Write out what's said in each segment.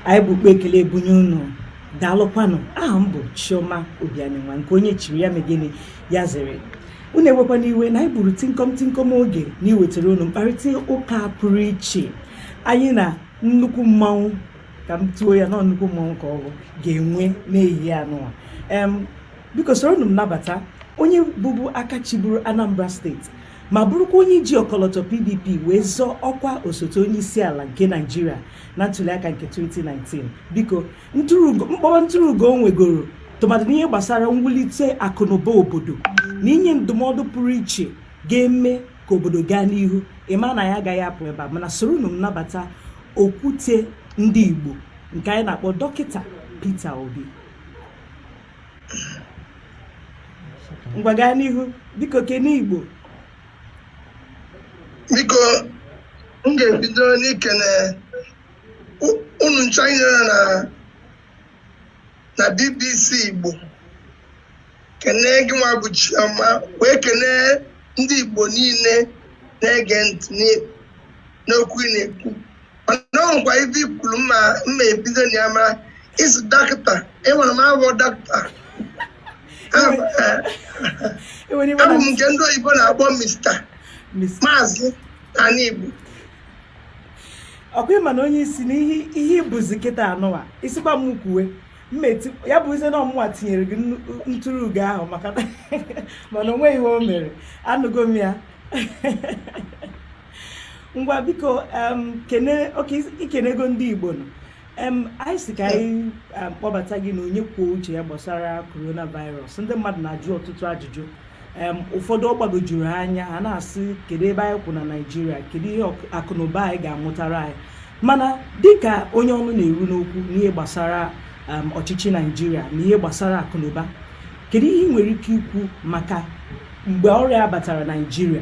Anyị bu ukpa ekele ebunye unu. Daalụkwanụ. Aha m bụ Chioma Obianyenwa. Nke onye chiri ya megịnị ya zere. Unu ewekwana iwe na anyị gburu tinkom tinkom oge na iwetara unu mkparịta ụka pụrụ iche anyị na nnukwu mmanwụ, ka m tuo ya nọ nnukwu mmanwụ ka ọ bụ, ga-enwe n'ehihie anụwa. Biko soronụ m nabata onye bụbu aka chịburu Anambra Steeti ma bụrụkwa onye ji ọkọlọtọ PDP wee zọọ ọkwa osote onye isi ala nke Naijiria na ntuliaka nke 2019. Biko, mkpọrọ ntụrụugo o nwegoro tụmadị n'ihe gbasara mwulite akụnụba obodo na inye ndụmọdụ pụrụ iche ga-eme ka obodo gaa n'ihu. Ịma na ya agaghị apụ ebe a, mana soronụ m nabata okwute ndị Igbo nke anyị na-akpọ Dọkịta Peter Obi. Ngwa, gaa n'ihu, biko, kene Igbo. Biko, m ga-ebido n'ikene unu ncha niile na BBC Igbo, kene gị nwa bụ Chioma, wee kene ndị Igbo niile na-ege ntị n'okwu ị na-ekwu. Mana ọ nwekwa ife i kwuru mma mma ebido na ya mara isi dọkịta. Enwere m abụ dọkịta. Abụ m nke ndị oyibo na-akpọ Mr. Maazị n'ala Igbo. Ọkwa ịma na onye isi na ihe ihe bụzi kịta anụwa isikwa m kwuwe mmeti ya bụzie na ọmụnwa tinyere gị ntụrụ ugo ahụ, maka mana o nweghị ihe o mere. Anụgo m ya. Ngwa, biko, kene oke ikenego ndị Igbo nọ. Anyị si ka anyị kpọbata gị na onye kwuo uche ya gbasara coronavirus. Ndị mmadụ na-ajụ ọtụtụ ajụjụ. Ụfọdụ ọ gbagojuru ha anya, ha na-asị, kedu ebe anyị kwụ na Naijiria? Kedu ihe akụnụba anyị ga-amụtara anyị? Mana dịka onye ọnụ na-eru n'okwu n'ihe gbasara ọchịchị Naijiria na ihe gbasara akụnụba, kedu ihe ị nwere ike ikwu maka mgbe ọrịa batara Naijiria,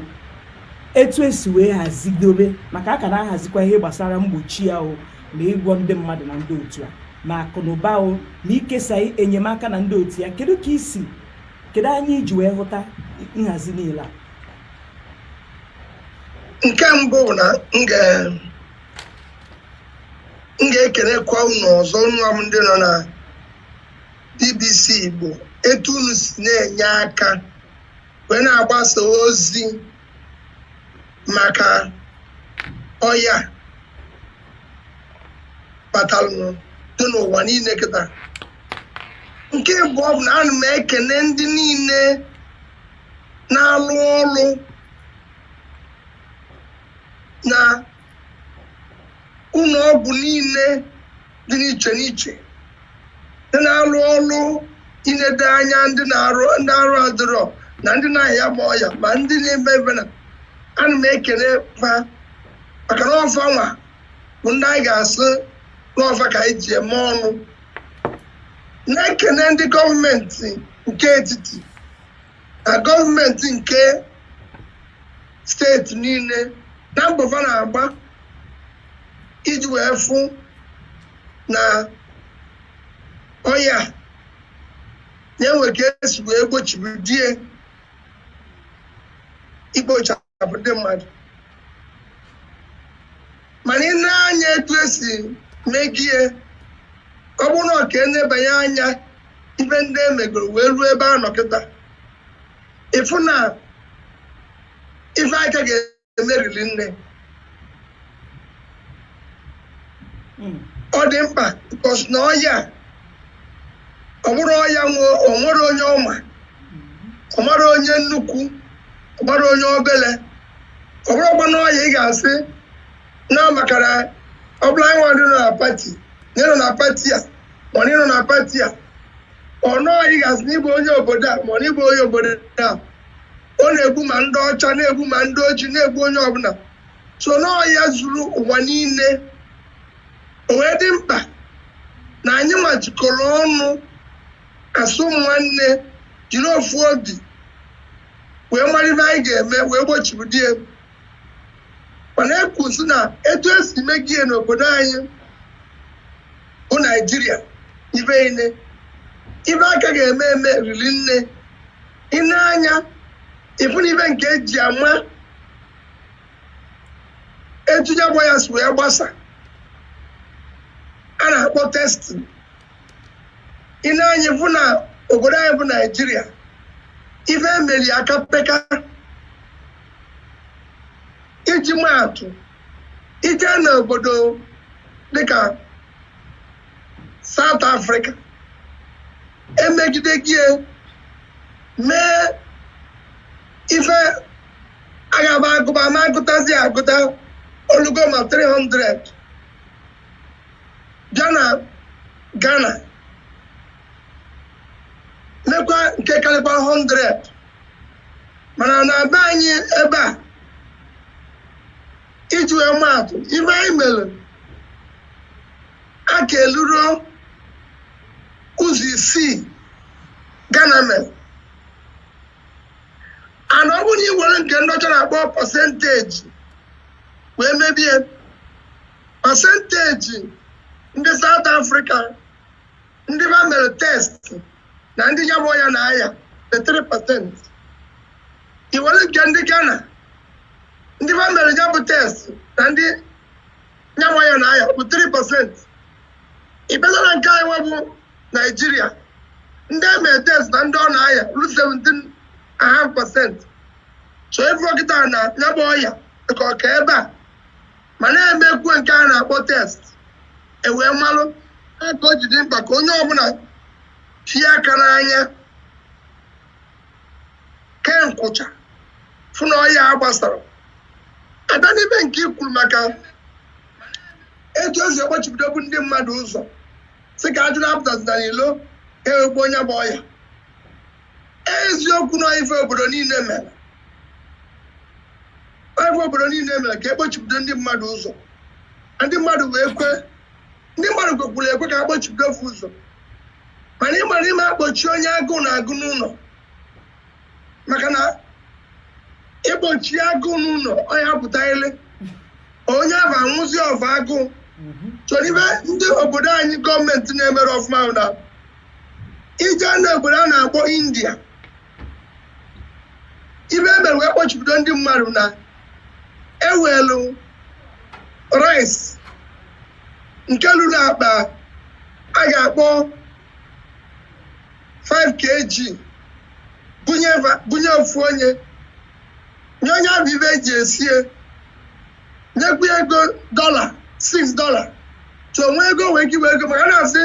etu esi wee hazidobe, maka a ka na-ahazikwa ihe gbasara mgbochi ya o na ịgwọ ndị mmadụ na ndị otu a, ma akụnụba o na ikesa enyemaka na ndị otu ya? Kedu ka isi, kedu anya iji wee hụta nhazi niile a? Nke mbụ bụ na m ga-ekenekwa unu ọzọ, unu bụ ndị nọ na BBC Igbo, etu unu si na-enye aka wee na-agbasa ozi maka ọya batalụ dị n'ụwa niile kịta. Nke abụọ bụ na ana m ekene ndị niile na-alụ ọrụ na ụlọ ọgwụ niile dị n'iche n'iche, ndị na-alụ ọrụ inedo anya ndị na-arụ, ndị arụ adịrọ na ndị na-aya ma ọya ma ndị na-eme ebe na ana m ekele fa, maka na ọ fa nwa bụ ndị anyị ga-asị na ọ fa ka anyị ji eme ọnụ. Na-ekene ndị gọọmenti nke etiti na gọọmenti nke steeti niile na mbọ fa na-agba iji wee fụ na ọya na-enwe ka esi wee gbochibidie ikpochapụ ndị mmadụ. Mana ị na-anya etu esi megie, ọ bụrụ na ọ ka enebanye anya ife ndị emegoro wee ruo ebe a nọ kịta, ịfụ na ife aka ga-emeriri nne. Ọ dị mkpa because na ọya ọ bụrụ ọya nwe o nwere onye ọma, ọ mara onye nnukwu, ọ mara onye obele. Ọ bụrụkwa na ọya ị ga-asị na maka na ọ bụrụ anyị nwa nọ na party, na ịnọ na party a ma na ịnọ na party a, ọ nọọ ị ga-asị na ịbụ onye obodo a ma na ịbụ onye obodo a. Ọ na-egbu ma ndị ọcha, na-egbu ma ndị ojii, na-egbu onye ọbụla. So n'ọya zuru ụwa niile, o wee dị mkpa na anyị nwa jikọrọ ọnụ asụ ụmụ nwanne, jiri ofu obi wee mara ife anyị ga-eme wee gbochibidie. Mana ekwu sị na etu esi megie n'obodo anyị bụ Naijiria, ife niile ife aka ga-eme eme riri nne. Ị na-anya ịfụ na ife nke eji ama etu ya bụ ya si wee gbasa a na na-akpọ testing. Ị na-anya fụ na obodo anyị bụ Naijiria, ife emeli aka peka. Iji maatụ, ije n'obodo dịka South Africa, emegide gị mee ife agaba agụba ma agụtazi agụta olugo ma 300. Bịa na Ghana, mekwa nke karịkwa 100. Mana na be anyị ebe a, iji wee maatụ, ife anyị mere aka eluro ụzọ isii Ghana mere. Ana ọ bụrụ na ị were nke ndị ọcha na-akpọ percentage wee mebie percentage ndị South Africa, ndị ba mere test na ndị ya bụ ọya na-aya the 3%. I were nke ndị Ghana, ndị ba mere ya bụ test na ndị ya bụ ọya na-aya bụ 3%. Ị bịa na nke anyị nwe bụ Naijiria, ndị emere test na ndị ọ na-aya ru 17.5%. So ịfụ kịta na ya bụ ọya ka ọka ebe a ma na-emekwu nke a na-akpọ test, ewee malụ aka o ji dị mkpa ka onye ọbụla tie aka n'anya kee nkwụcha fụ na ọya a gbasara. Abịa n'ibe nke i kwuru maka etu esi egbochibidobu ndị mmadụ ụzọ, si ka ajụ na-apụtazi n'ilo ewegbu onye bụ ọya, eziokwu na ife obodo niile mere, ife obodo niile mere ka egbochibido ndị mmadụ ụzọ, ndị mmadụ wee kwe, ndị mmadụ kwekwuru ekwe ka agbochibido ofu ụzọ. Mana ịmara ime akpọchi onye agụụ na-agụ n'ụlọ, maka na ịgbochi agụụ n'ụlọ, ọya pụta ele onye ahụ anwụzi ọva agụụ. Chọrọ ibe ndị obodo anyị gọọmenti na-emere ọfụma ahụ na ije n'obodo a na-akpọ India, ibe emere wee kpọchibido ndị mmadụ na ewelu rice nke lụrụ akpa a ga-akpọ 5 kg bunye ofu onye, nye onye ahụ ibe eji esie, nyekwa ego dọla $6. So onwe ego nwee ike iwe ego, maka na-asị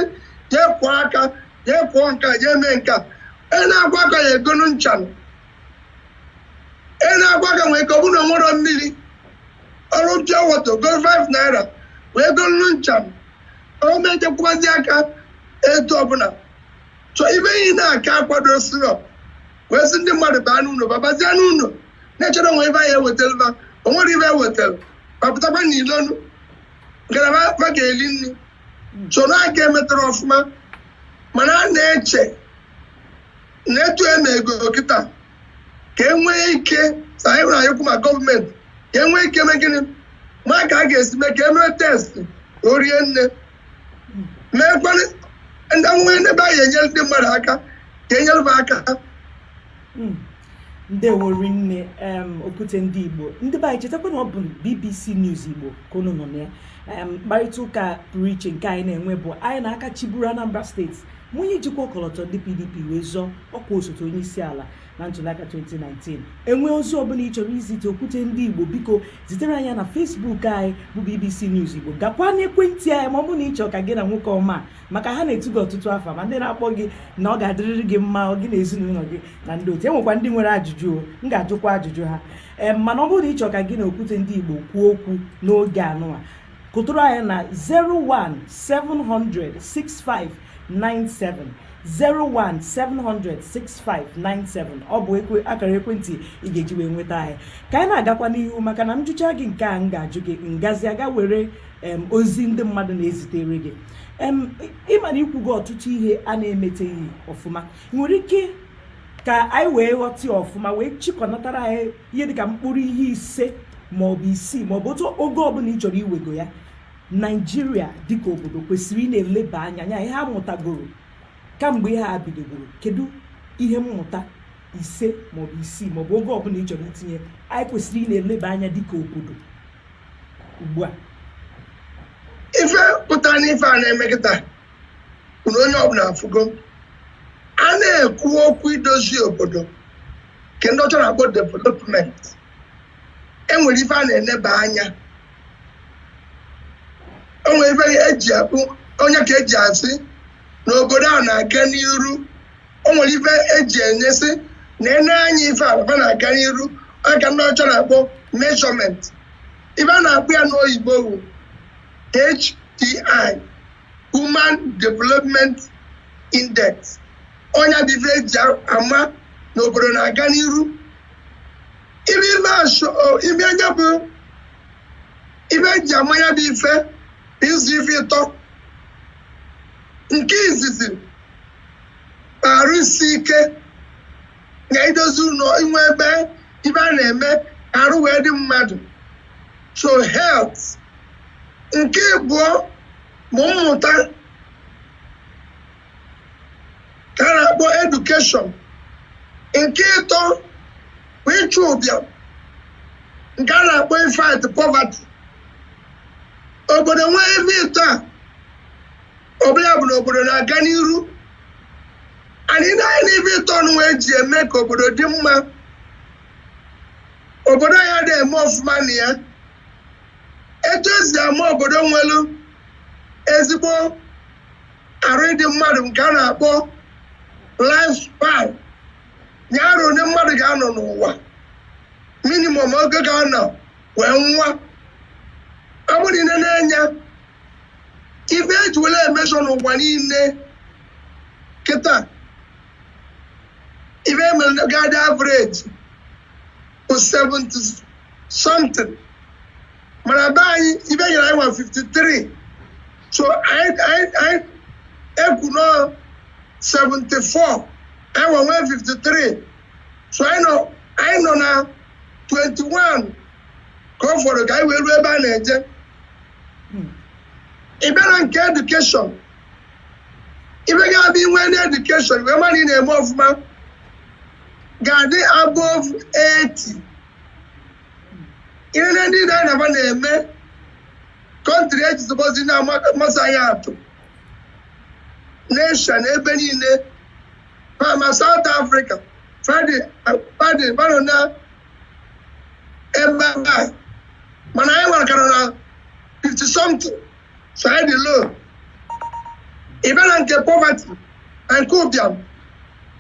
jee kwụọ aka, jee kwụọ nka, jee mee nka. E na-agwa aka ya egonu nchanụ, e na-agwa aka nwee ike ọ bụrụ na onwero mmiri ọrụ pure water goro 5 naira wee golu nchanụ, o mejekwubazi aka etu ọbụla. So ibe ihe na-aka akwado sirop wee sị ndị mmadụ baa n'ụlọ, babazie n'ụlọ na-echere onwe ebe anyị ewetara, o nwere ibe ewetara, mapụtakwa n'ilonu ngalaba fa ga-eli nri. So na aka emetara ọfụma, mana a na-eche na etu eme ego kịta ka e nwee ike sa anyị nwere anyekwu ma gọọmenti ka e nwee ike mee gịnị, ma ka a ga-esi mee ka e mee test ka o rie nne, meekwanụ ndị nwee ebe anyị enyere ndị mmadụ aka ka enyere m aka. Ndewo rinne. Okwute ndị Igbo, ndị be anyị, chetakwa na ọ bụ BBC News Igbo ka unu nọ na ya. Mkparịta ụka pụrụ iche nke anyị na-enwe bụ anyị na aka chiburu Anambra Steeti, ma onye jikwa ọkọlọtọ ndị PDP wee zọọ ọkwa osote onye isi ala na ntụliaka 2019. Enwe ozi ọbụla ị chọrọ izite Okwute ndị Igbo, biko zitere anyị ya na Facebook anyị bụ BBC News Igbo. Gakwa n'ekwentị anyị ma ọ bụrụ na ị chọrọ ka gị na nwoke ọma, maka ha na-etu gị ọtụtụ afa, ma ndị na-akpọ gị na ọ ga-adịrịrị gị mma, gị na ezinụlọ gị na ndị otu. Enwekwa ndị nwere ajụjụ o m ga-ajụkwa ajụjụ ha. Ee, mana ọ bụrụ na ị chọrọ ka gị na Okwute ndị Igbo kwuo okwu n'oge anụwa, kụtụrụ anyị na 01700 6597, 01700 6597. Ọ bụ akara ekwentị ị ga-eji wee nweta anyị. Ka anyị na-agakwa n'ihu, maka na m jụcha gị nke a m ga-ajụ gị, ngazi aga were ozi ndị mmadụ na-ezitere gị. Ịma na ikwugo ọtụtụ ihe a na-emeteghị ọfụma, ị nwere ike ka anyị wee ghọta ya ọfụma, wee chịkọnatara anyị ihe dịka mkpụrụ ihe ise maọbụ isii maọbụ otu oge ọbụla ị chọrọ iwego ya, Naijiria dịka obodo kwesịrị ị na-eleba anya anya ihe a mụtagoro kamgbe ihe a bidogoro? Kedu ihe mmụta ise maọbụ isii maọbụ oge ọbụla ị chọrọ itinye anyị kwesịrị ị na-eleba anya dịka obodo ugbu a? Ife pụtara n'ife a na-eme kịta bụ na onye ọbụla afụgo a na-ekwu okwu idozi obodo nke ndị ọcha na-akpọ development. Enwere ife a na-eneba anya, o nwere ife eji akpụ onye ka eji asị na obodo a na-aga n'iru. O nwere ife eji enyesị na ene anya ife a papa na-aga n'iru aka ndị ọcha na-akpọ measurement. Ife a na-akpọ ya n'oyibo bụ HDI, Human Development Index. Ọnya bụ ife eji ama na obodo na-aga n'iru. Ife ife ife anya bụ ife eji ama ya bụ ife bụ ịzụ ife ịtọ. Nke izizi, arụ isi ike na idozi ụlọ, inwe ebe ife a na-eme arụ wee dị mmadụ, so health. Nke ịbụọ bụ mmụta ka a na-akpọ education. Nke ịtọ bụ ịchụ ụbịam nke a na-akpọ fight poverty. Obodo nwee ife ịtọ a, ọbụla bụ na obodo na-aga n'iru. Anyị na-anya n'ife ịtọ nwa eji eme ka obodo dị mma. Obodo anyị adịghị eme ọfụma na ya. Etu esi ama obodo nwelu ezigbo arụ ịdị mmadụ nke a na-akpọ life span ya, arụ onye mmadụ ga-anọ n'ụwa, minimum oge ga-anọ wee nwa, ọ bụrụ na na-enya ife eji were emesọ n'ụwa niile kịta, ife emere ga-adị average bụ 70 something, mana be anyị ife nyere anyị nwa 53. So anyị ekwu nọ 74, anyị nwa nwee 53, so anyị nọ na 21 ka ọ fọrọ ka anyị wee ruo ebe a na-eje. Ị bịa na nke education, ife ga-abịa inwe na education wee mara ị na-eme ọfụma ga-adị above 80. Ihe ndị na-anaba na-eme country eji suppose na-amasị anyị atụ nation ebe niile ma South Africa fadị fadị fadị na ebe a, mana anyị nwere kara na 50 something, so anyị dị low. Ị bịa na nke poverty na nke ụbịam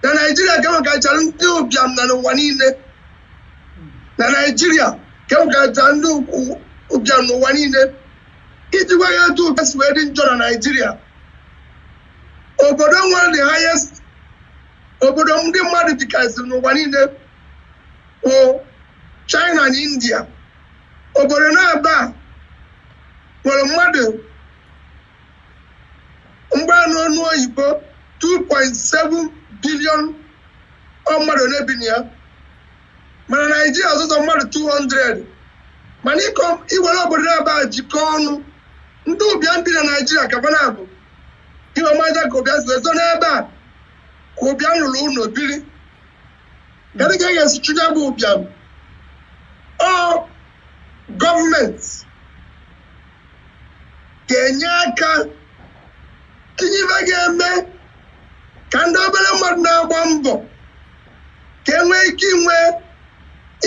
na Naijiria, ka enwekachara ndị ụbịam na n'ụwa niile. Na Naijiria ka enwekachara ndị ụbịam n'ụwa niile. Iji gwa ya etu ụbịam si wee dị njọ na Naijiria, obodo nwere the highest, obodo ndị mmadụ dịkarịsịrị n'ụwa niile bụ China na India. Obodo na-aba nwere mmadụ mgbanụ ọnụ oyibo 2.7 billion, ọ mmadụ ole bi na ya, mana Naijiria ọzọzọ mmadụ 200. Mana ịkọ iwere obodo na-aba jikọọ ọnụ, ndị ụbịam bi na Naijiria ka bana bụ ihe ọmaja ka ụbịam si ezo n'ebe a ka ụbịam rụrụ ụlọ biri. Kedu ka e ga-esi chụnye bụ ụbịam? Ọ gọọmenti ga-enye aka tinye ife ga-eme ka ndị obere mmadụ na-agba mbọ ka e nwee ike inwe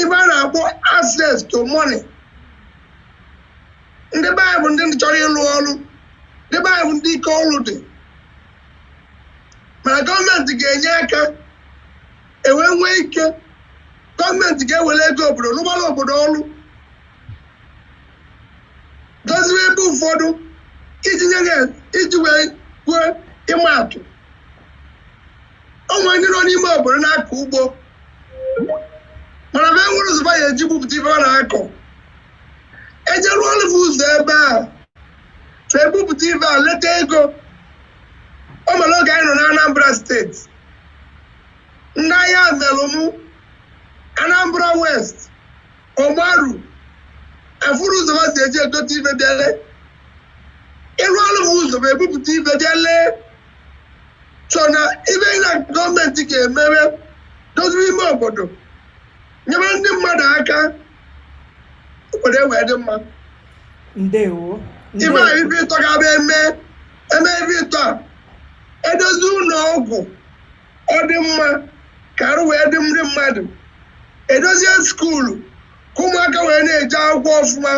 ife a na-akpọ access to money. Ndị be anyị bụ ndị chọrọ ịlụ ọrụ, ndị be anyị bụ ndị ike ọrụ dị, mana gọọmenti ga-enye aka enwee nwee ike. Gọọmenti ga-ewere ego obodo rụgbara obodo ọrụ, doziwe ebe ụfọdụ iji nye ya, iji wee kwuo ịma atụ, onwe ndị nọ n'ime obodo na-akọ ugbo, mana ebe nwere ụzọ ya eji gbupụta ife ọ na-akọ, eje rụọ ọrụ ụzọ ebe a fa ebupụta ife a leta ego. O mere oge anyị nọ na Anambra Steeti, ndị ahịa melụ mụ Anambra West Ọgbaru afụrụ ụzọ ha si eji egote ife bịa lee. Ịrụ ọrụ bụ ụzọ ma ebupụta ife bịa lee. So na ife na gọọmenti ga-emewe doziri ime obodo, nyere ndị mmadụ aka, obodo ewee dị mma. Ndewo. Ife a, ife ịtọ ga-abịa eme eme ife ịtọ a: edozi ụlọ ọgwụ, ọ dị mma ka arụ wee dị ndị mmadụ; edozie school ka ụmụaka wee na-eje akwụkwọ ọfụma.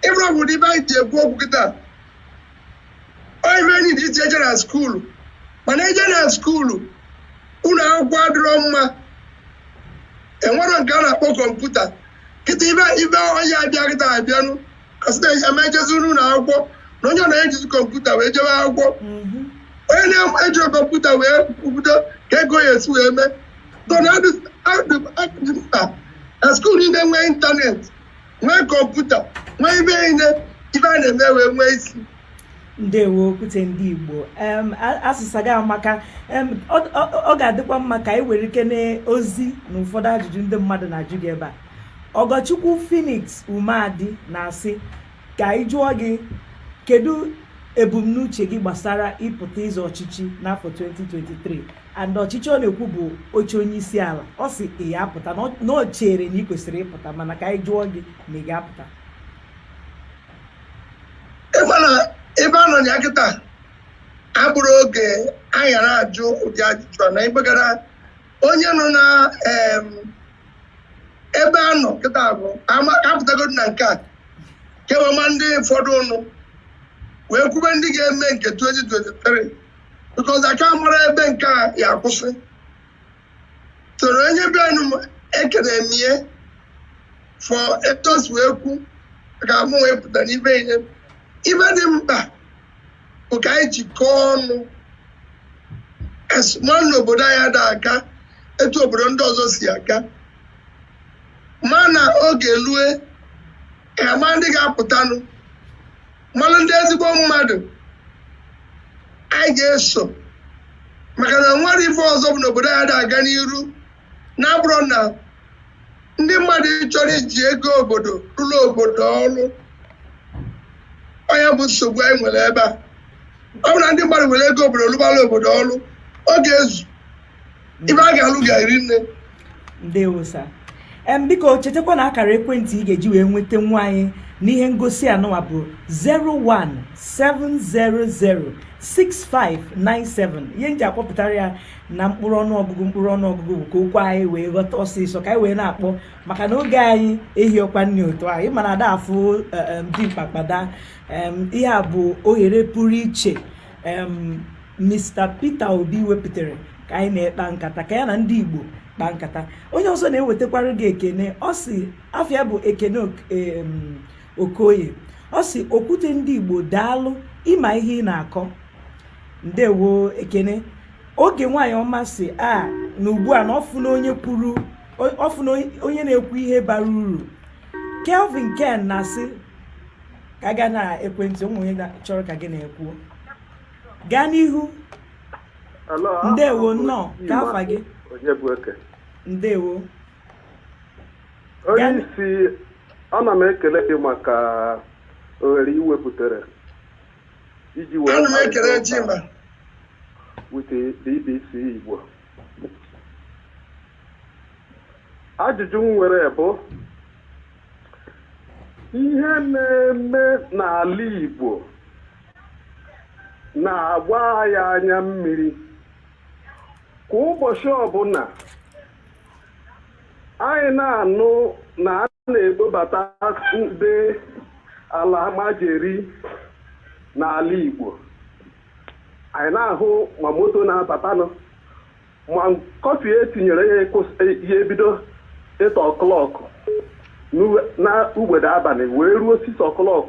Ịbụrụ obodo ibe anyị ji ekwu okwu kịta, ọ ife enyi dị iche eje na school, mana eje na school, ụlọ akwụkwọ adịrọ mma, enwero nke a na-akpọ kọmputa. Kịta ibe ibe onye abịa kịta abịanụ, asị na eme ejezi ụlọ akwụkwọ na onye ọ na-ejizi kọmputa wee jebe akwụkwọ. Onye na-ejiri kọmputa wee kwudo ka ego ya esi wee mee so na adị mkpa na school niile nwee internet, nwee kọmputa, nwee ibe niile ibe a na-eme wee nwee isi. Ndewo, Okwute ndị Igbo. Asịsa gị amaka. Ọ ga-adịkwa mma ka anyị were ike ozi na ụfọdụ ajụjụ ndị mmadụ na-ajụ gị ebe a. Ọgọchukwu Phoenix Umeadị na-asị ka anyị jụọ gị, kedu ebumnuche gị gbasara ịpụta ịzọ ọchịchị n'afọ 2023? And ọchịchị ọ na-ekwu bụ oche onye isi ala. Ọ sị ị ya apụta, na ọ chere na ị kwesịrị ịpụta, mana ka anyị jụọ gị ma ị ga-apụta. Ịma na ebe a nọ ya kịta abụrụ oge anyị ghara ajụ ụdị ajụjụ a na ibegara onye nọ na ebe a nọ kịta bụ apụtagodi na nke a kewama ndị ụfọdụ ụnụ wee kwube ndị ga-eme nke 2023, because aka mara ebe nke a ya akwụsị. Soro onye bịanụ m, ekene mie for etos wee kwu ka mụ wee pụta n'ibe ihe. Ibe dị mkpa bụ ka anyị jikọọ ọnụ nwanne. Obodo anyị ada aga etu obodo ndị ọzọ si aga, mana oge lue, ama ndị ga-apụtanụ, malụ ndị ezigbo mmadụ anyị ga-eso, maka na nwere ife ọzọ bụ na obodo anyị ada aga n'iru na-abụrụ na ndị mmadụ chọrọ iji ego obodo rụrụ obodo ọrụ. Onye bụ nsogbu anyị nwere ebe a, ọ bụ na ndị mmadụ were ego obodo rụbara obodo ọrụ, ọ ga-ezu ife a ga-alụ ga-eri nne. Ndewo sir. Biko chetakwa na akara ekwentị ị ga-eji wee nweta nwa anyị n'ihe ngosi anụwa bụ 017006597. Ihe nji akpọpụtara ya na mkpụrụ ọnụọgụgụ mkpụrụ ọnụọgụgụ bụ ka okwu anyị wee ghọta ọsịsọ, ka anyị wee na-akpọ, maka na oge anyị ehi ọkwa nne otu anyị mana ada afụ dimkpa kpada. Ihe a bụ ohere pụrụ iche Mr. Peter Obi wepụtara ka anyị na-ekpa nkata, ka ya na ndị Igbo kpaa nkata. Onye ọzọ na-ewetakwara gị ekene, ọ si afịa bụ Ekene Okoye. Ọ si, "Okwute ndị Igbo, daalụ, ịma ihe ị na-akọ." Ndewo, Ekene. Oge nwaanyị ọma si a na ugbu a na ọfụ na onye kwuru, ọfụ na onye na-ekwu ihe bara uru. Kelvin Ken na-asị ka gaa na ekwentị ụmụ onye chọrọ ka gị na-ekwu. Gaa n'ihu. Hello. Ndewo, nnọọ, ka afa gị? Onye bụ Eke. Ndewo. Onye isi, ana m ekele gị maka ohere ị wepụtara iji wee Ana m ekele Chima. with BBC Igbo. Ajụjụ m nwere bụ ihe na-eme n'ala Igbo na-agba ya anya mmiri kwa ụbọchị ọbụla. Anyị na-anụ na a na-ekpobata ndị ala majeri n'ala Igbo. Anyị na-ahụ ma moto na-abatanụ, ma curfew etinyere ya ya ebido 8 o'clock na ugbede abalị wee ruo 6 o'clock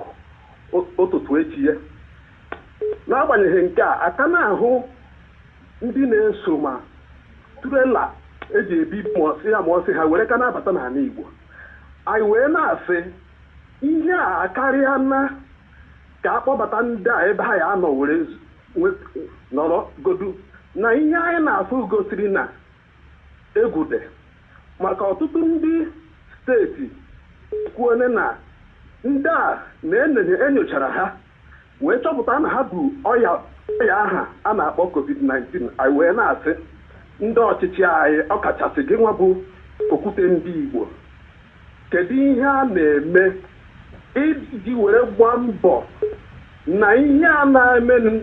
ụtụtụ echi ya. N'agbanyeghị nke a, aka na-ahụ ndị na-eso ma trailer eji ebi ma ọsị ha were ka na-abata n'ala Igbo. Anyị wee na-asị ihe a akarịa na ka akpọbata ndị a ebe ha ya anọ were nọrọ godu, na ihe anyị na-afụ gosiri na egwu dị, maka ọtụtụ ndị steeti kwuone na ndị a na-enyochara ha wee chọpụta na ha bụ ọya aha a na-akpọ COVID-19. Anyị wee na-asị ndị ọchịchị anyị, ọkachasị gị nwa bụ Okwute ndị Igbo, kedu ihe a na-eme iji were gbaa mbọ Na ihe a na-emenụ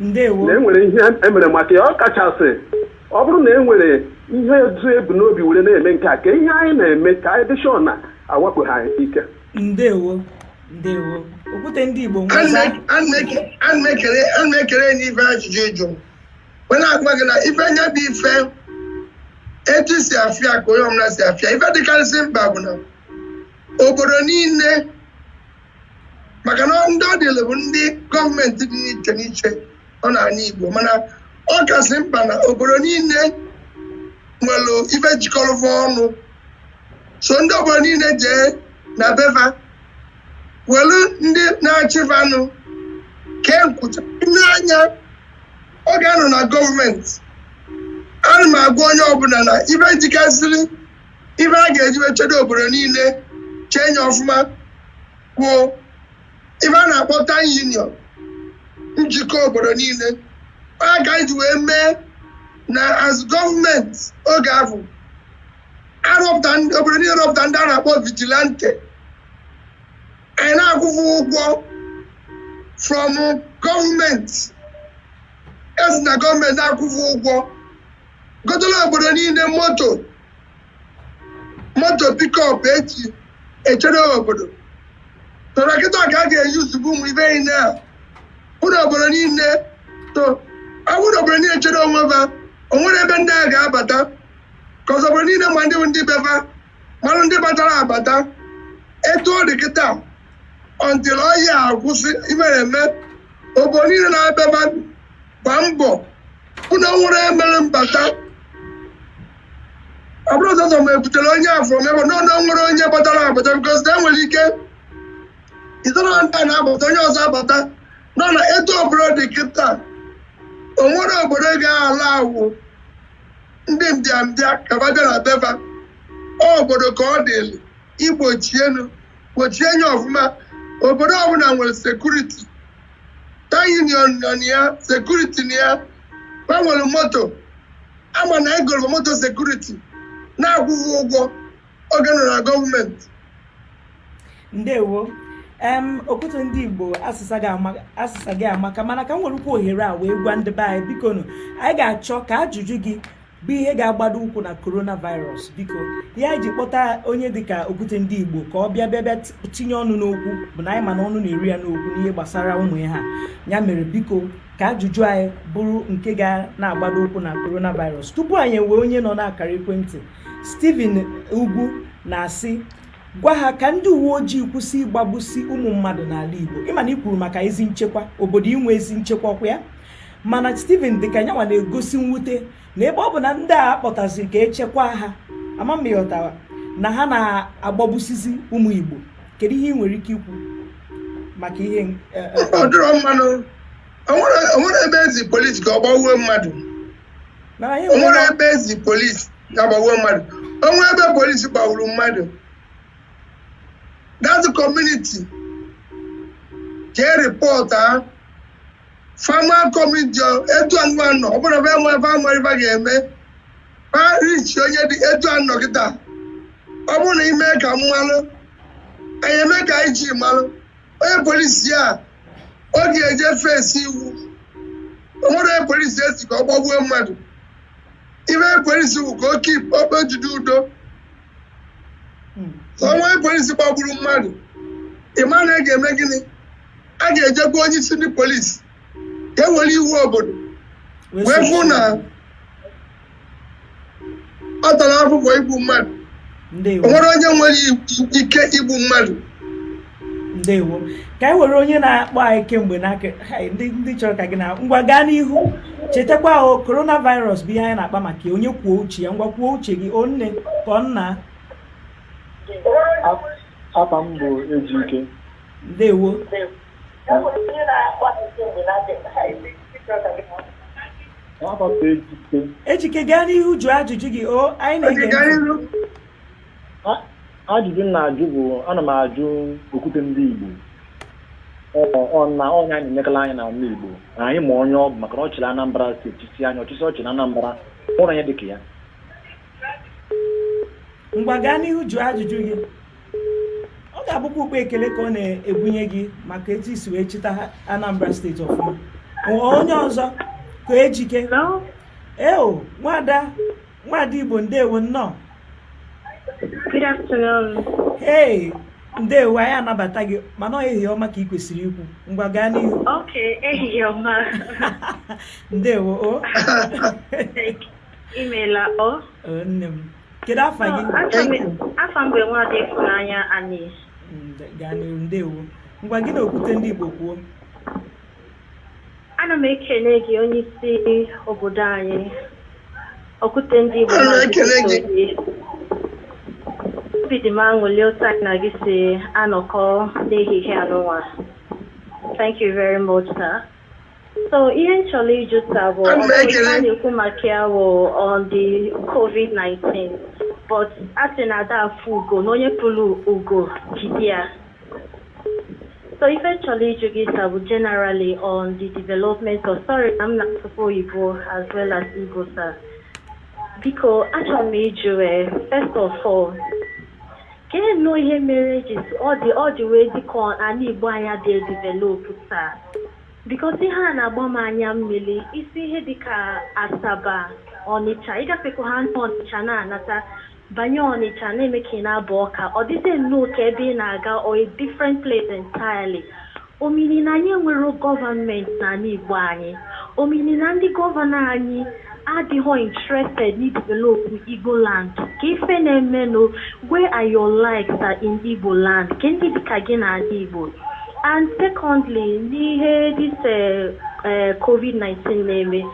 Ndewo. na enwere ihe emere maka ya, ọ kachasị ọ bụrụ na enwere ihe ezu ebu n'obi were na-eme nke a, ka ihe anyị na-eme ka anyị dị sure na awakpo ha anyị ike. Ndewo, ndewo, Okwute ndị Igbo. Ngwaza. Ana m ekele n'ife ajụjụ ịjụ wee na-agwa gị na ife nya bụ ife etu si afịa ka onye ọbụla si afịa. Ife dịkarịsị mkpa bụ na obodo niile, maka na ndị ọ dịlụ bụ ndị gọọmenti dị n'iche n'iche nọ n'ala Igbo, mana ọ kasị mkpa na obodo niile nwere ife jikọrọ ọnụ. So ndị obodo niile jee na befa welu ndị na-achịfanụ kee nkwụcha n'anya oge anọ na gọọmenti. Ana m agwa onye ọbụla na ife jikasịrị ife a ga-eji wee chedo obodo niile chee nye ọfụma kwuo ife a na-akpọ town union, njikọ obodo niile. Ọ ka anyị ji wee mee na as gọọmenti oge ahụ arọpụta obodo niile, rọpụta ndị a na-akpọ vigilante. Anyị na-akwụfụ ụgwọ from gọọmenti, esi na gọọmenti na-akwụfụ ụgwọ gotola obodo niile moto, moto pickup eji echere obodo tọrọ. Kịta ka a ga-eyuzubu ụmụ ibe niile a ụlọ obodo niile to ọ bụrụ obodo niile chere onwe ha, o nwere ebe ndị a ga-abata ka ọzọ. Obodo niile ma ndị bụ ndị befa marụ ndị batara abata. Etu ọ dị kịta, until ọhịa akwụsị imere eme, obodo niile na-abịaba gba mbọ hụ na o nwere emere mbata. Ọ bụrụ ọzọ ma ebutere onye afọ mebe na ọ nwere onye batara abata, because na enwere ike ịtọrọ ndị a na-abata, onye ọzọ abata nọ na etu obodo dị kịta. O nwere obodo ga-ala awụ ndị mbịambịa ka ba bịa na beva. Obodo ka ọ dịlị igbochienu gbochie nye ọfụma. Obodo ọbụla nwere security, town union nọ na ya, security na ya, ha nwere moto ama na egoro moto security na-akwụghị ụgwọ oge nọ na gọọmenti. Ndewo. Okwute ndị Igbo, asịsa gị amaka, mana ka m werekwa ohere a wee gwa ndị be anyị, biko nụ, anyị ga-achọ ka ajụjụ gị bụ ihe ga-agbado ụkwụ na coronavirus. Biko, ihe anyị ji kpọta onye dịka Okwute ndị Igbo ka ọ bịa tinye ọnụ n'okwu bụ na anyị ma na ọnụ na-eru ya n'okwu n'ihe gbasara ụmụ ihe a. Ya mere, biko, ka ajụjụ anyị bụrụ nke ga na-agbado ụkwụ na coronavirus. Tupu anyị enwee onye nọ n'akara ekwentị, Stephen Ugwu na-asị, gwa ha ka ndị uwe ojii kwụsị ịgbagbusi ụmụ mmadụ n'ala Igbo. Ịma na i kwuru maka ezi nchekwa obodo, inwe ezi nchekwa, ọkwa ya? Mana Stephen dịka nyanwa na-egosi mwute na ebe ọ bụ na ndị a akpọtaziri ka echekwa ha, ama m ịghọtara, na ha na-agbagbusizi ụmụ Igbo. Kedu ihe ị nwere ike ikwu maka ihe Ọ dịrọ mmanụ. O nwere ebe ezi polisi ka ọ gbagbuo mmadụ. Mana anyị O nwere nwere ebe ezi polisi ga-agbagbuo mmadụ. O nwere ebe polisi gbagburu mmadụ, that community jee report ha farmer community. Etu anụmanụ nọ, ọ bụrụ ebe enwe ebe amara ife ga-eme fa richi onye dị etu a nọ kịta. Ọ bụrụ na ime ka mmalụ anyị eme ka anyị ji malụ onye polisi a, ọ ga-eje fesi iwu. O nwere onye polisi esi ka ọ gbagbuo mmadụ. Ife polisi wụ ka o keep okpe jide udo. Onwe polisi gbagburu mmadụ, ị ma na ị ga-eme gịnị? A ga-ejekwa onye isi ndị polisi ka e were iwu obodo wee fụ na ọ tara afụfụ igbu mmadụ. Ndewo. O nwere onye nwere ike igbu mmadụ. Ndewo. Ka anyị were onye na-akpọ anyị kemgbe n'aka. Hai, ndị chọrọ ka gị na ngwa gaa n'ihu. Chetakwa o, coronavirus bụ ihe anyị na-akpa maka ya. Onye kwuo uche ya, ngwa, kwuo uche gị. O nne ka ọ nna. Afa m bụ Ejike. Ndewo. Afa m bụ Ejike. Ejike, gaa n'ihu, jụọ ajụjụ gị o, anyị na-ege Oge gaa ntị. n'ihu. Ajụjụ m na-ajụ bụ, ana m ajụ Okwute ndị Igbo, ọ na ọnya anyị na-emekala anyị n'ala Igbo na anyị ma onye ọ bụ, maka na ọ chịrị Anambra Steeti chịsị anyị ọchịchị ọ chịrị Anambra ụrọ onye dịka ya. Ngwa, gaa n'ihu, jụọ ajụjụ gị. Ọ Ga-abụkwa ukpe ekele ka ọ na-ebunye gị maka etu isi wee chịta Anambra Steeti ọfụma. Onye ọzọ ka Ejike. Hello? Eo, nwada, nwada Igbo, ndewo, nnọọ. Good afternoon. Hey, ndewo, anyị anabata gị, mana ọ ehihie ọma ka ị kwesịrị ikwu. Ngwa, gaa n'ihu. Okay, ehihie ọma. Ndewo o. Imeela o. O, nne m, kedu afa gị? Afa m bụ Nwaada Ịfụnanya Ani. Gaa n'ihu, ndewo. Ngwa, gị na okwute ndị Igbo kwuo. Ana m ekele gị, onye isi obodo anyị, Okwute ndị Igbo. Ana m Maazị ekele gị. Peter Obi. Obi dị m aṅụrị otu anyị na gị si anọkọ n'ehihie anụnwa. Thank you very much, sir. So ihe m chọrọ ịjụ taa bụ Ana m ekele. a na-ekwu maka ya bụ on the COVID-19, but a sị na ada afụ ugo na onye pụrụ ugo jide ya. So ife m chọrọ ịjụ gị taa bụ generally on the development of, sorry, I'm na-asụkwa oyibo as well as Igbo, sir. Biko, achọrọ m ịjụ, first of all, kedu nnọọ ihe mere eji ọ dị wee dịka ala Igbo anya dị develop taa? Because ihe a na-agba m anya mmiri, isi ihe dịka Asaba, Ọnịcha, ịgafekwa ha Ọnịcha na-anata banye Ọnịcha na-eme ka ị na-aba ọka, ọ dịzie nnọọ ka ebe ị na-aga or a different place entirely. Omini na anyị enwero gọọmenti n'ala Igbo anyị, omini na ndị gọvanọ anyị adịghị interested n'idevelop Igbo land. Ka ife na-emenụ, where are your likes are in Igbo land? Ke ndị dịka gị n'ala Igbo? And secondly, n'ihe this COVID-19 na-eme,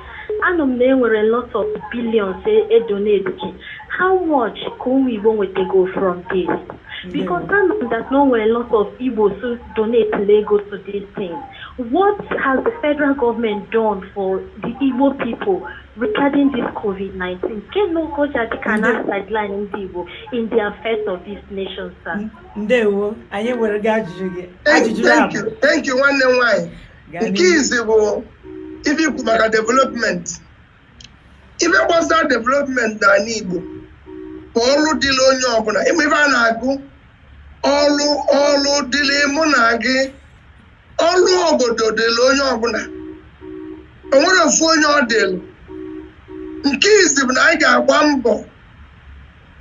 anụ m na enwere lot of billions e donate. How much ka ụmụ Igbo nwetago from this? Because I know that no nwere lot of Igbo so donate ego to this thing. What has the federal government done for the Igbo people regarding this COVID-19? Ke no koja dịka na sideline ndị Igbo in the affairs of this nation, sir? Ndewo, anyị were gị ajụjụ gị. Thank Ajụjụ thank abụ. you, thank you, nwanne m nwaanyị. Gaa Nke n'ihu. izi bụ ife ikwu maka development. Ife gbasara development n'ala Igbo bụ ọrụ dịrị onye ọbụla. Ịma ife a na-agụ ọrụ, ọrụ dịrị mụ na gị, ọrụ obodo dịrị onye ọbụla. O nwere ofu onye ọ dịrị. Nke izi bụ na anyị ga-agba mbọ,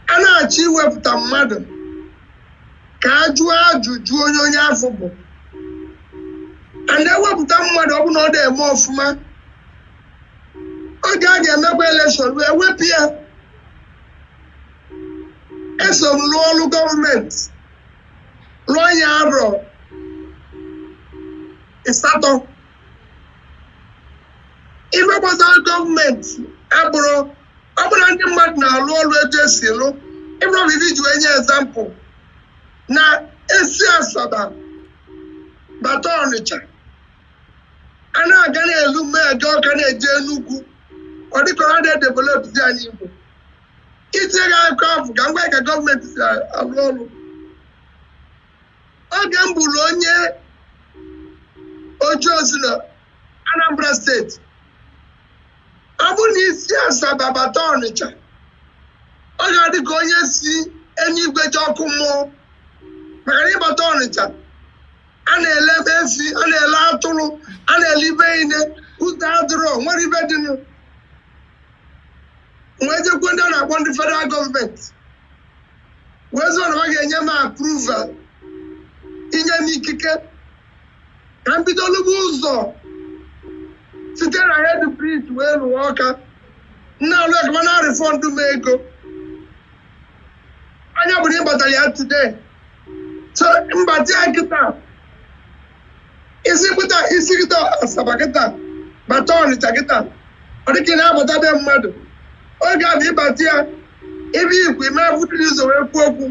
a na-achọ iwepụta mmadụ, ka a jụọ ajụjụ onye onye afọ bụ, and ewepụta mmadụ, ọ bụ na ọ na-eme ọfụma, oge a ga-emekwa election wee wepụ ya. Eso m lụọ ọrụ gọọmenti, lụọ ya arọ 8. Ife gbasara gọọmenti abụrụ ọ bụrụ na ndị mmadụ na-alụ ọrụ etu esi lụ. Ịbụrụ ife iji wee nye example na esi Asaba bata Ọnịcha, a na-aga n'elu mega Ọka na-eje Enugwu, ọ dịka ọ na-edevelopzi anyị Igbo. Itinye gị akụkọ afọ ka ngwa ka gọọmenti si alụ ọrụ. Oge m bụrụ onye oche ozi na Anambra Steeti, ọ bụrụ na isi Asaba bata Ọnịcha, ọ ga-adị ka onye si eluigwe ji ọkụ mmụọ, maka na ịbata Ọnịcha, a na-ele efi, a na-ele atụrụ, a na-ele ibe niile. Ụzọ adịrọ, nwere ibe dịnụ. Wee jekwuo ndị a na-akpọ ndị federal gọọmenti, wee zụọ na ha ga-enye m approval, inye m ikike ka m bido lụba ụzọ site na head bridge wee lụọ Ọka. Nna alụ ya ka na refund m ego anya bụ na ịbatara ya today. So mbata ya kịta, isi kịta, isi kịta Asaba kịta bata Ọnịcha kịta, ọ dịka ị na-abata be mmadụ. Oge a bụ ịbata ya ebe ikwu ime buturu ụzọ wee kwuo okwu.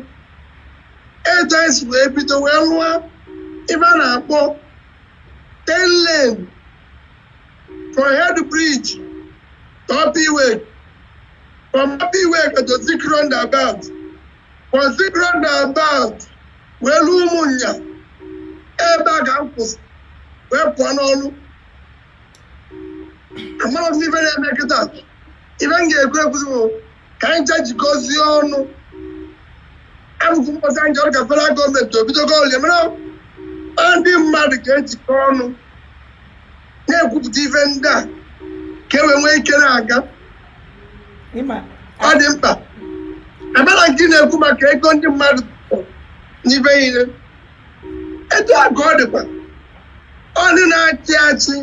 Etu anyị si wee bido wee lụọ ibe a na-akpọ 10 lane from head bridge to Upper Iweka, from Upper Iweka to Zik roundabout, from Zik roundabout wee lụọ Ụmụnya. Ebe a ka m kwụsị wee pụọ n'ọrụ. Amara m ife na-eme kịta. Ife m ga-ekwu ekwuzi bụ ka anyị ncha jikọzie ọnụ. Abụghị mkpọsa njọ ka federal gọọmenti obidogo ọlụ ya, mana ndị mmadụ ga-ejikọ ọnụ na-ekwupụta ife ndị a ka e wee nwee ike na-aga. Ịma. Ọ dị mkpa abịa na nke na-ekwu maka ego ndị mmadụ n'ibe niile, etu a ka ọ dịkwa. Ọ ndị na-achị achị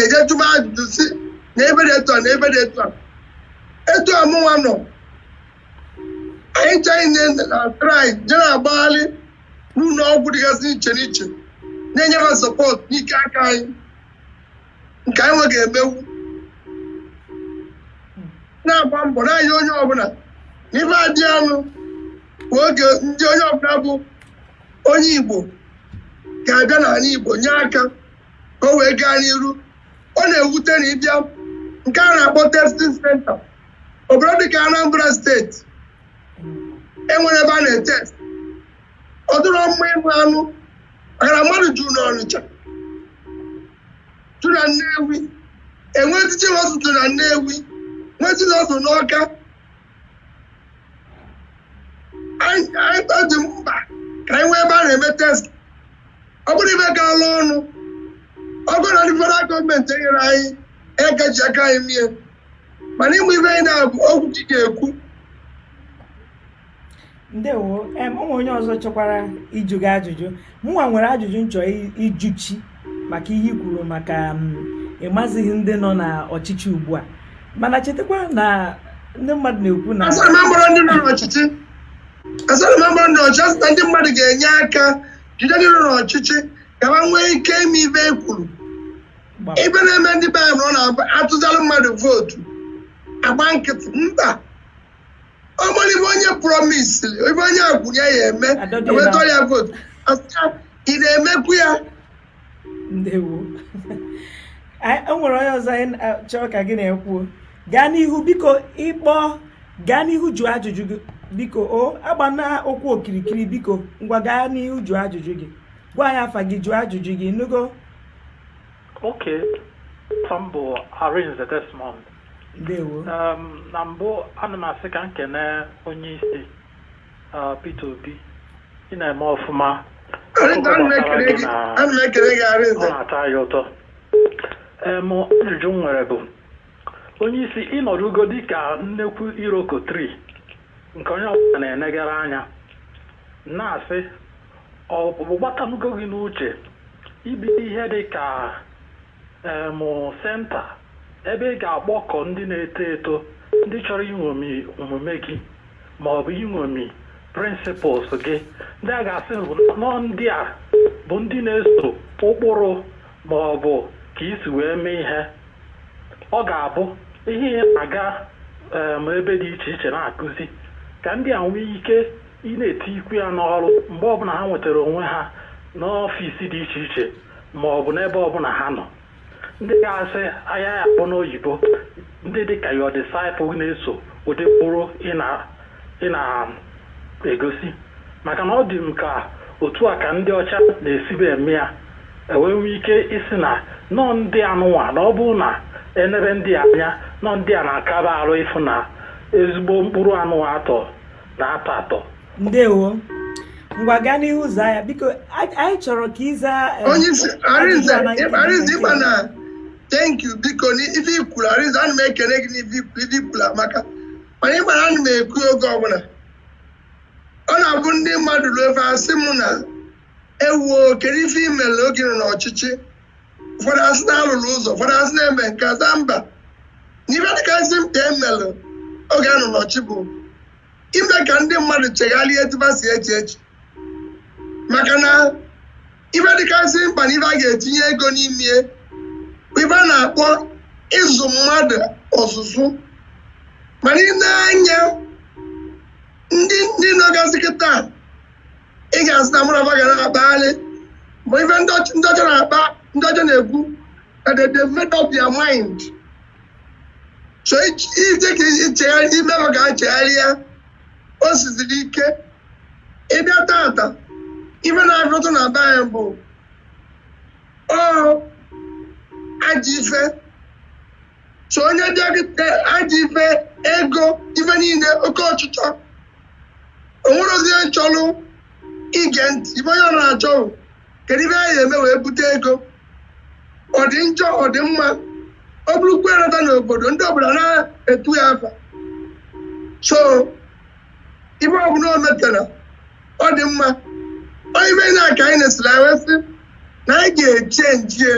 eje tụba ajụjụ si na ebe dị etu a na ebe dị etu a, etu a mụnwa nọ. Anyị chanye na try je na-agbagharị n'ụlọ ọgwụ dịgasị iche n'iche, na-enye ha support n'ike aka anyị nke anyị nwe ga-emewu, na-agba mbọ na-anya onye ọbụla na ife adị anụ bụ oge ndị onye ọbụla bụ onye Igbo ga-abịa n'ala Igbo nye aka ka o wee gaa n'iru. Ọ na-ewute na ịbịa nke a na-akpọ testing center, obodo dịka Anambra Steeti enwere ebe a na-etest. Ọ dịrọ mma ịnụ anụ maka na mmadụ juru n'Ọnịcha, juru na Nnewi, enwe teaching hospital na Nnewi, nwee teaching hospital n'Ọka. Ọ dị mkpa ka anyị nwee ebe a na-eme test. Ọ bụrụ ibe gaala ọnụ ọ bụrụ na ndị federal gọọmenti enyere anyị aka ji aka anyị mie, mana ịmụ ibe anyị na-abụ okwu ka ị ga-ekwu. Ndewo. Ụmụ onye ọzọ chọkwara ịjụ gị ajụjụ. Mụnwa nwere ajụjụ m chọrọ ịjụchi maka ihe i kwuru maka ịmazighị ndị nọ n'ọchịchị ugbu a, mana chetakwa na ndị mmadụ na-ekwu na Asara m agbara ndị nọ n'ọchịchị, asara m agbara ndị ọchịchị, asị na ndị mmadụ ga-enye aka jide ndị nọ n'ọchịchị ka ha nwee ike ime ibe e kwuru. Ibe na-eme ndị be anyị bụ na ọ na-atụzalụ mmadụ vootu, agba nkịtị. Mba, ọ bụrụ ibe onye promisiri, ibe onye akwụrụ ya ya eme, ewetọ ya vootu, asị ya, ị na-emekwu ya. Ndewo. O nwere onye ọzọ anyị chọrọ ka gị na-ekwu. Gaa n'ihu biko, ịkpọ, gaa n'ihu jụọ ajụjụ gị biko. O agbana okwu okirikiri, biko. Ngwa, gaa n'ihu jụọ ajụjụ gị. Gwa anyị afa gị, jụọ ajụjụ gị, nugo. Okay, afa m bụ Arinze Desmond. Ndewo. Na mbụ, ana m asị ka m kene onye isi Peter Obi, ị na-eme ọfụma. Arinze, ana m ekele gị, ana m ekele gị, Arinze. Ọ na-atọ anyị ụtọ. Ajụjụ m nwere bụ, onye isi, ịnọdụgo dịka nnekwu iroko tree nke onye ọbụla na-enegara anya, na-asị ọ bụ gbatanugo gị n'uche ibido ihe dị ka center ebe ị ga-akpọkọ ndị na-eto eto, ndị chọrọ iṅomi omume gị ma ọ bụ iṅomi principles gị, ndị a ga-asị nọ ndị a bụ ndị na-eso ụkpụrụ ma ọ bụ ka isi wee mee ihe, ọ ga-abụ ihe ị na-aga ebe dị iche iche na-akụzi, ka ndị a nwee ike ị na-etikwu ya n'ọrụ mgbe ọbụla ha nwetara onwe ha n'ọfịs dị iche iche ma ọ bụ n'ebe ọbụla ha nọ, ndị ga-asị ahịa ya akpọ n'oyibo, ndị dịka your disciple na-eso ụdị mkpụrụ ị na-egosi, maka na ọ dị m ka otu a ka ndị ọcha na-esibe eme ya, ewee nwee ike isi na nọ ndị anụnwa, na ọ bụrụ na enebe ndị anya nọ ndị a na-akaba arụ ịfụ na ezigbo mkpụrụ anụnwa atọ na-atọ atọ. Ndewo. Ngwa, gaa n'ihu zaa ya biko. Anyị chọrọ ka ị zaa Onye isi Arinze, ajụjụ a na nkeji. Arinze, ịma na thank you biko n'ife ikwuru. Arinze, ana m ekele gị n'ife ikwuru. Ife ikwuru amaka, mana ịma na ana m ekwu oge ọbụla ọ na-abụ ndị mmadụ ruo efe asị m na ewuo, kedu ife imere oge nọ n'ọchịchị? Ụfọdụ asị na alụrụ ụzọ, ụfọdụ asị na-eme nke aza. Mba, n'ife dịgasị mkpa emelụ oge a nọ n'ọchị bụ ime ka ndị mmadụ chegharịa etu ha si eche eche, maka na ife dịgasị mkpa na ife a ga-etinye ego n'ime bụ ife a na-akpọ ịzụ mmadụ ọzụzụ. Mana ị na-anya ndị nọgasị kịta, ị ga-asị na mụ na fa ga na-akpagharị ma ife ndị ọcha na-akpa, ndị ọcha na-ekwu na they made up their mind. So ije ka ichegharị ime ka ha chegharịa, o siziri ike. Ịbịa tata, ife na-afọtụ na be anyị bụ ọ ajọ ife. So onye bịa kịta, ajọ ife, ego, ife niile, oke ọchịchọ. O nwere ozi onye chọrọ ige ntị. Ibe onye ọ na-achọ bụ, kedu ibe anyị ga-eme wee bute ego? Ọ dị njọ, ọ dị mma, ọ bụrụkwa ereta n'obodo, ndị obodo na-etu ya afa. So ibe ọbụla o metara, ọ dị mma. Ọ ibe na ka anyị na-esiri, anyị wee sị na anyị ga-eche njie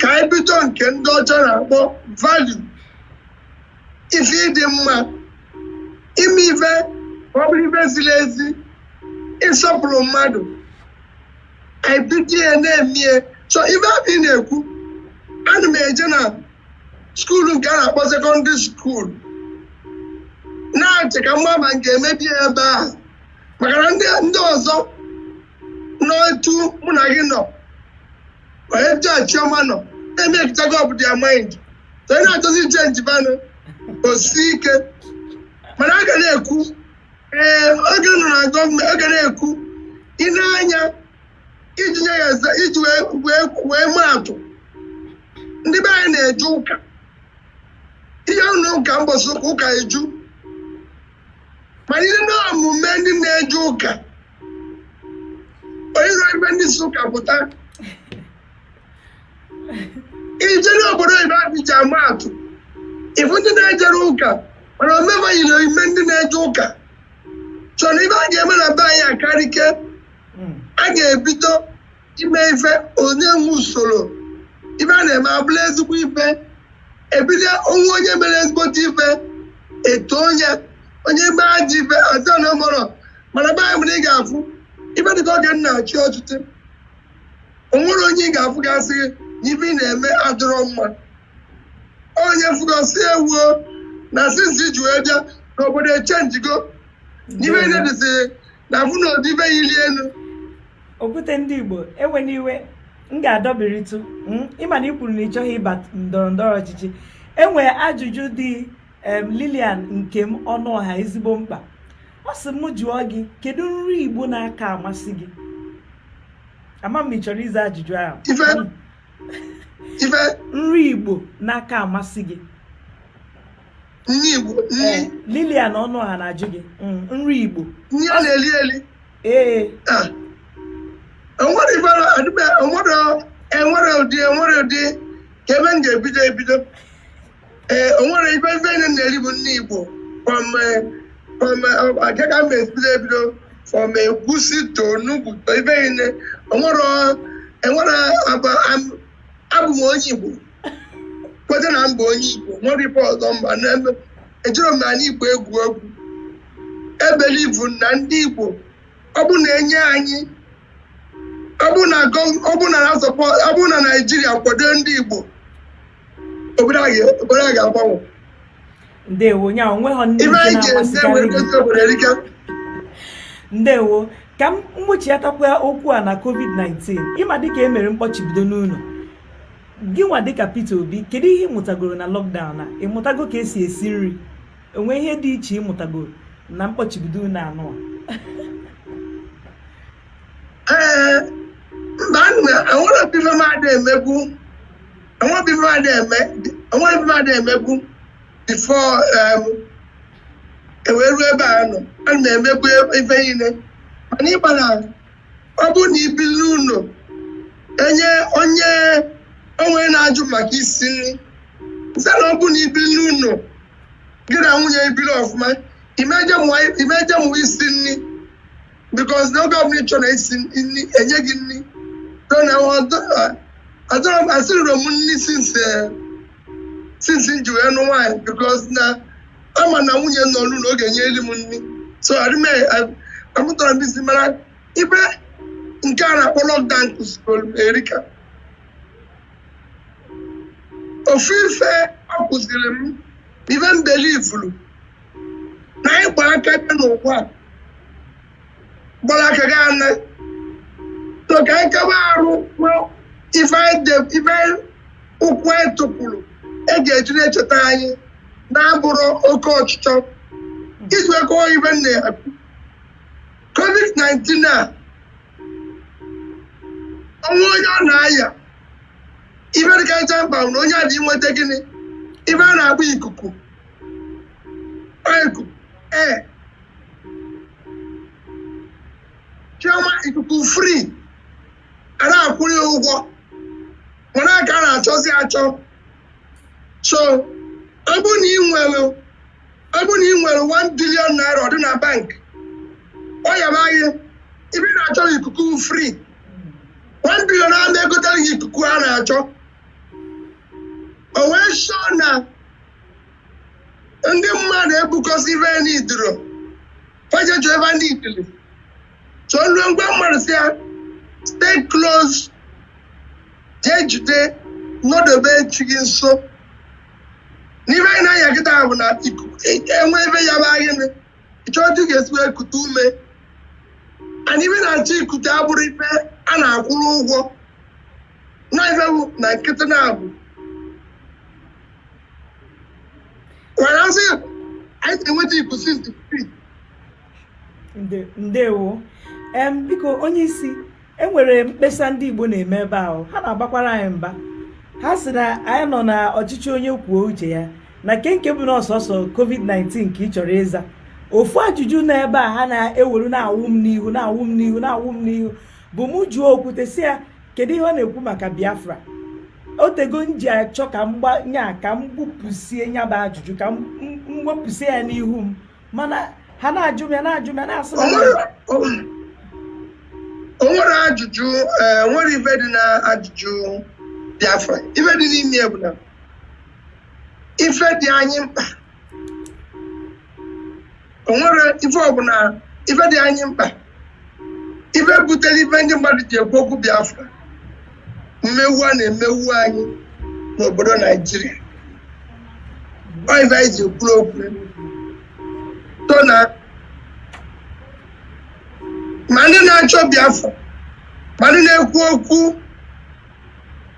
ka anyị bido nke ndị ọcha na-akpọ value, ife ịdị mma, ime ife ka ọ bụrụ ife ziri ezi, ịsọpụrụ mmadụ. Anyị bido ya na-emie. So ife ahụ ị na-ekwu, ana m eje na school nke a na-akpọ secondary school, na-achị ka mma ma nke emebi ya ebe ahụ, maka na ndị ọzọ n'otu mụ na gị nọ, onye dị Chioma nọ na-emekitago up their mind. So ị na-achọzi change banụ, osi ike. Mana a ga na-ekwu, ee, oge nọ na gọọmenti, oge na-ekwu ị na-anya iji nye ya iji wee maa atụ, ndị be anyị na-eje ụka, ihe ụlọ ụka, mbọsị ụka, ụka eju. Mana ihe ndị omume ndị na-eje ụka, onye nọ ebe ndị si ụka pụta ije n'obodo oyibo ahụ ji ama atụ, ịfụ ndị na-ejere ụka, mana omeba yiri omume ndị na-eje ụka. So na ibe a ga-eme na be anyị akarike. A ga-ebido ime ife onye nwe usoro, ife a na-eme abụla ezigbo ife. Ebido onwe onye mere ezigbote ife, eto onye, onye mee ajọ ife, ọzọ na ọmọrọ. Mana be anyị bụ na ị ga-afụ ife dịka oge m na-achị ọchịchị, o nwere onye ị ga-afụ gasị gị na ife ị na-eme adịrọ mma. Onye fụgosi ewuo na since ji wee bịa n'obodo echenjigo n'ife niile dịsị na afụ na ụdị ife yiri elu. Okwute ndị Igbo, ewe n'iwe, m ga-adọbiritụ. Ịma na ị kwuru na ị chọghị ịba ndọrọ ndọrọ ọchịchị. Enwere ajụjụ dị Lilian Nkem Ọnụọha ezigbo mkpa. Ọ sị m jụọ gị, kedu nri Igbo na-aka amasị gị? Ama m ị chọrọ ịza ajụjụ ahụ. Ife Nri Igbo na-aka amasị gị. Nri Igbo, nri Lilian Ọnụọha na-ajụ gị, nri Igbo. Nri a na-eli eli? Ee. Ah, enwere ife adịbe, enwere enwere ụdị ka ebe m ga-ebido ebido. Ee, onwere ife niile na-eri bụ nri Igbo, from aka ka m ebido ebido, from egwusi to onugbu to ife niile. Onwere enwere abụ m onye Igbo, kweta na m bụ onye Igbo. Nwere ife ọzọ mba na-eme, ejiro m n'ala Igbo egwu egwu. Ebelivu na ndị Igbo, ọ bụ na enye anyị, ọ bụ na ọ bụ na na support, ọ bụ na Naijiria kwado ndị Igbo, obodo a ga-agbanwe. Ndewo. Nya onweghọ nri Ife nke anyị ga-eme wee na-amasịkarị gị? dozie obodo erika. Ndewo. Ka m mgbochiatakwa okwu a na COVID-19. Ịma dịka e mere mkpọchibido n'ụlọ gị nwa, dịka Peter Obi, kedu ihe ị mụtagoro na lockdown a? Ị mụtago ka esi esi nri? Enwe ihe dị iche ị mụtagoro na mkpọchibido ụlọ anụ a? Ee, mba, enwere ife m ada emegbu, enwere ife m ada eme, enwere ife m ada emegbu before ewee ruo ebe a nọ. Ana m emegbu ife niile, mana ịgba na ọ bụrụ na ibili n'ụlọ, enye onye onwe na-ajụ maka isi nri, sị na ọ bụrụ na ibili n'ụlọ, gị na nwunye ibili ọfụma, imeje mụọ isi nri, because n'oge ọbụla ị chọrọ isi nri, enye gị nri. So na adọrọ m asịrịrọ m nri since m ji wee nụ nwaanyị, because na ama na nwunye m nọ n'ụlọ, ọ ga-enye elu m nri. So amụtara m isi, mara ibe nke a na-akpọ lockdown kụziri m erika. Ofu ife ọ kụziri m, ife m belivulu na anyị gba aka bịa n'ụwa a, gbara aka gaa na so ka anyị kaba arụ nwee ife anyị ife ụkwụ anyị tụpụrụ e ga-eji na-echeta anyị, na-abụrụ oke ọchịchọ. Iji wee kọwa ibe m na-ekwu, COVID-19 a, ọnwa onye ọ na-aya, ife dịkarịcha mkpa bụ na onye a dị nweta gịnị? Ife a na-akpọ ikuku. Ọ ikuku, ee. Chioma, ikuku free, a na-akwụrụ ya ụgwọ, mana aka a na-achọzi achọ. So ọ bụ na ị nwere 1 billion naira ọ dị na bank, ọ yabaghị ibe ị na-achọ ikuku free. 1 billion a na-egotere gị ikuku a na-achọ. O wee sọ na ndị mmadụ ebukọsi ife n'idiro fajecho ebe ndị idili. So nruo ngwa mmadụ si ya stay close, jee jide nọdobe chi gị nso. N'ife anyị na-anya kịta bụ na ikuku enwe ebe ya bụ gịnị ịchọ otu ga-esi wee kute ume. And ife na-achọ ikute abụrụ ife a na-akwụrụ ụgwọ na ife bụ na nkịtị na-abụ kwara sị anyị na-enweta ikuku 63. Ndewo. Biko, onye isi, enwere mkpesa ndị Igbo na-eme ebe ahụ. Ha na-agbakwara anyị mba. Ha sị na anyị nọ na ọchịchị onye kwuo uche ya, na nke nke bụ na ọsọsọ COVID-19 ka ị chọrọ ịza. Ofu ajụjụ nọ ebe a ha na-eweru na-awụ m n'ihu, na-awụ m n'ihu, na-awụ m n'ihu, bụ mụ jụọ Okwute si ya kedu ihe ọ na-ekwu maka Biafra. Otego m ji achọ ka m gba nya ka m gbupụsie nya bụ ajụjụ, ka m wepụsie ya n'ihu m, mana ha na-ajụ m ya, na-ajụ m ya, na-asị O nwere ajụjụ, nwere ife dị na ajụjụ Biafra. Ife dị n'ime ya bụ na ife dị anyị mkpa, o nwere ife ọbụla ife dị anyị mkpa. Ife butere ife ndị mmadụ ji ekwu okwu Biafra, mmewu a na-emewu anyị n'obodo Naijiria, ọ ife anyị ji ekwuru okwu. So na ma ndị na-achọ Biafra, ma ndị na-ekwu okwu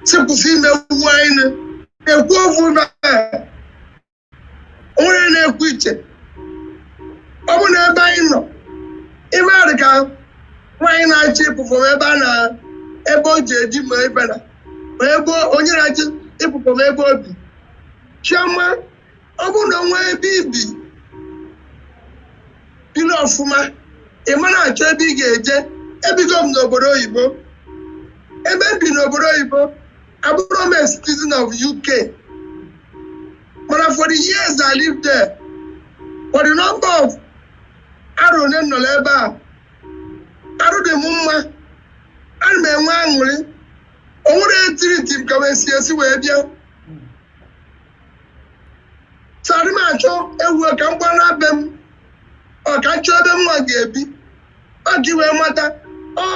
si kwụsị imewu anyị, na-ekwu okwu na onwere na-ekwu iche. Ọ bụ na ebe anyị nọ, ebe a dị ka nwaanyị na-achọ ịpụfọm ebe a na ebe o ji eji ma ebe na ma ebe onye na-achọ ịpụfọm ebe obi. Chioma, ọ bụ na onwe ebe ibi biri ọfụma, ị ma na-achọ ebe ị ga-eje. Ebigo m n'obodo oyibo. Ebe m bi n'obodo oyibo, abụrụ m a citizen of UK, mana for the years I lived there, for the number of arọ ole m nọ ebe a, arụ dị m mma, ana m enwe aṅụrị. O nwere etiriti m ka m esi esi wee bịa. So adị m achọ ewu ka m gba na be m, ọ ka m chọọ ebe nwa ga-ebi, ọ ka i wee mata ọ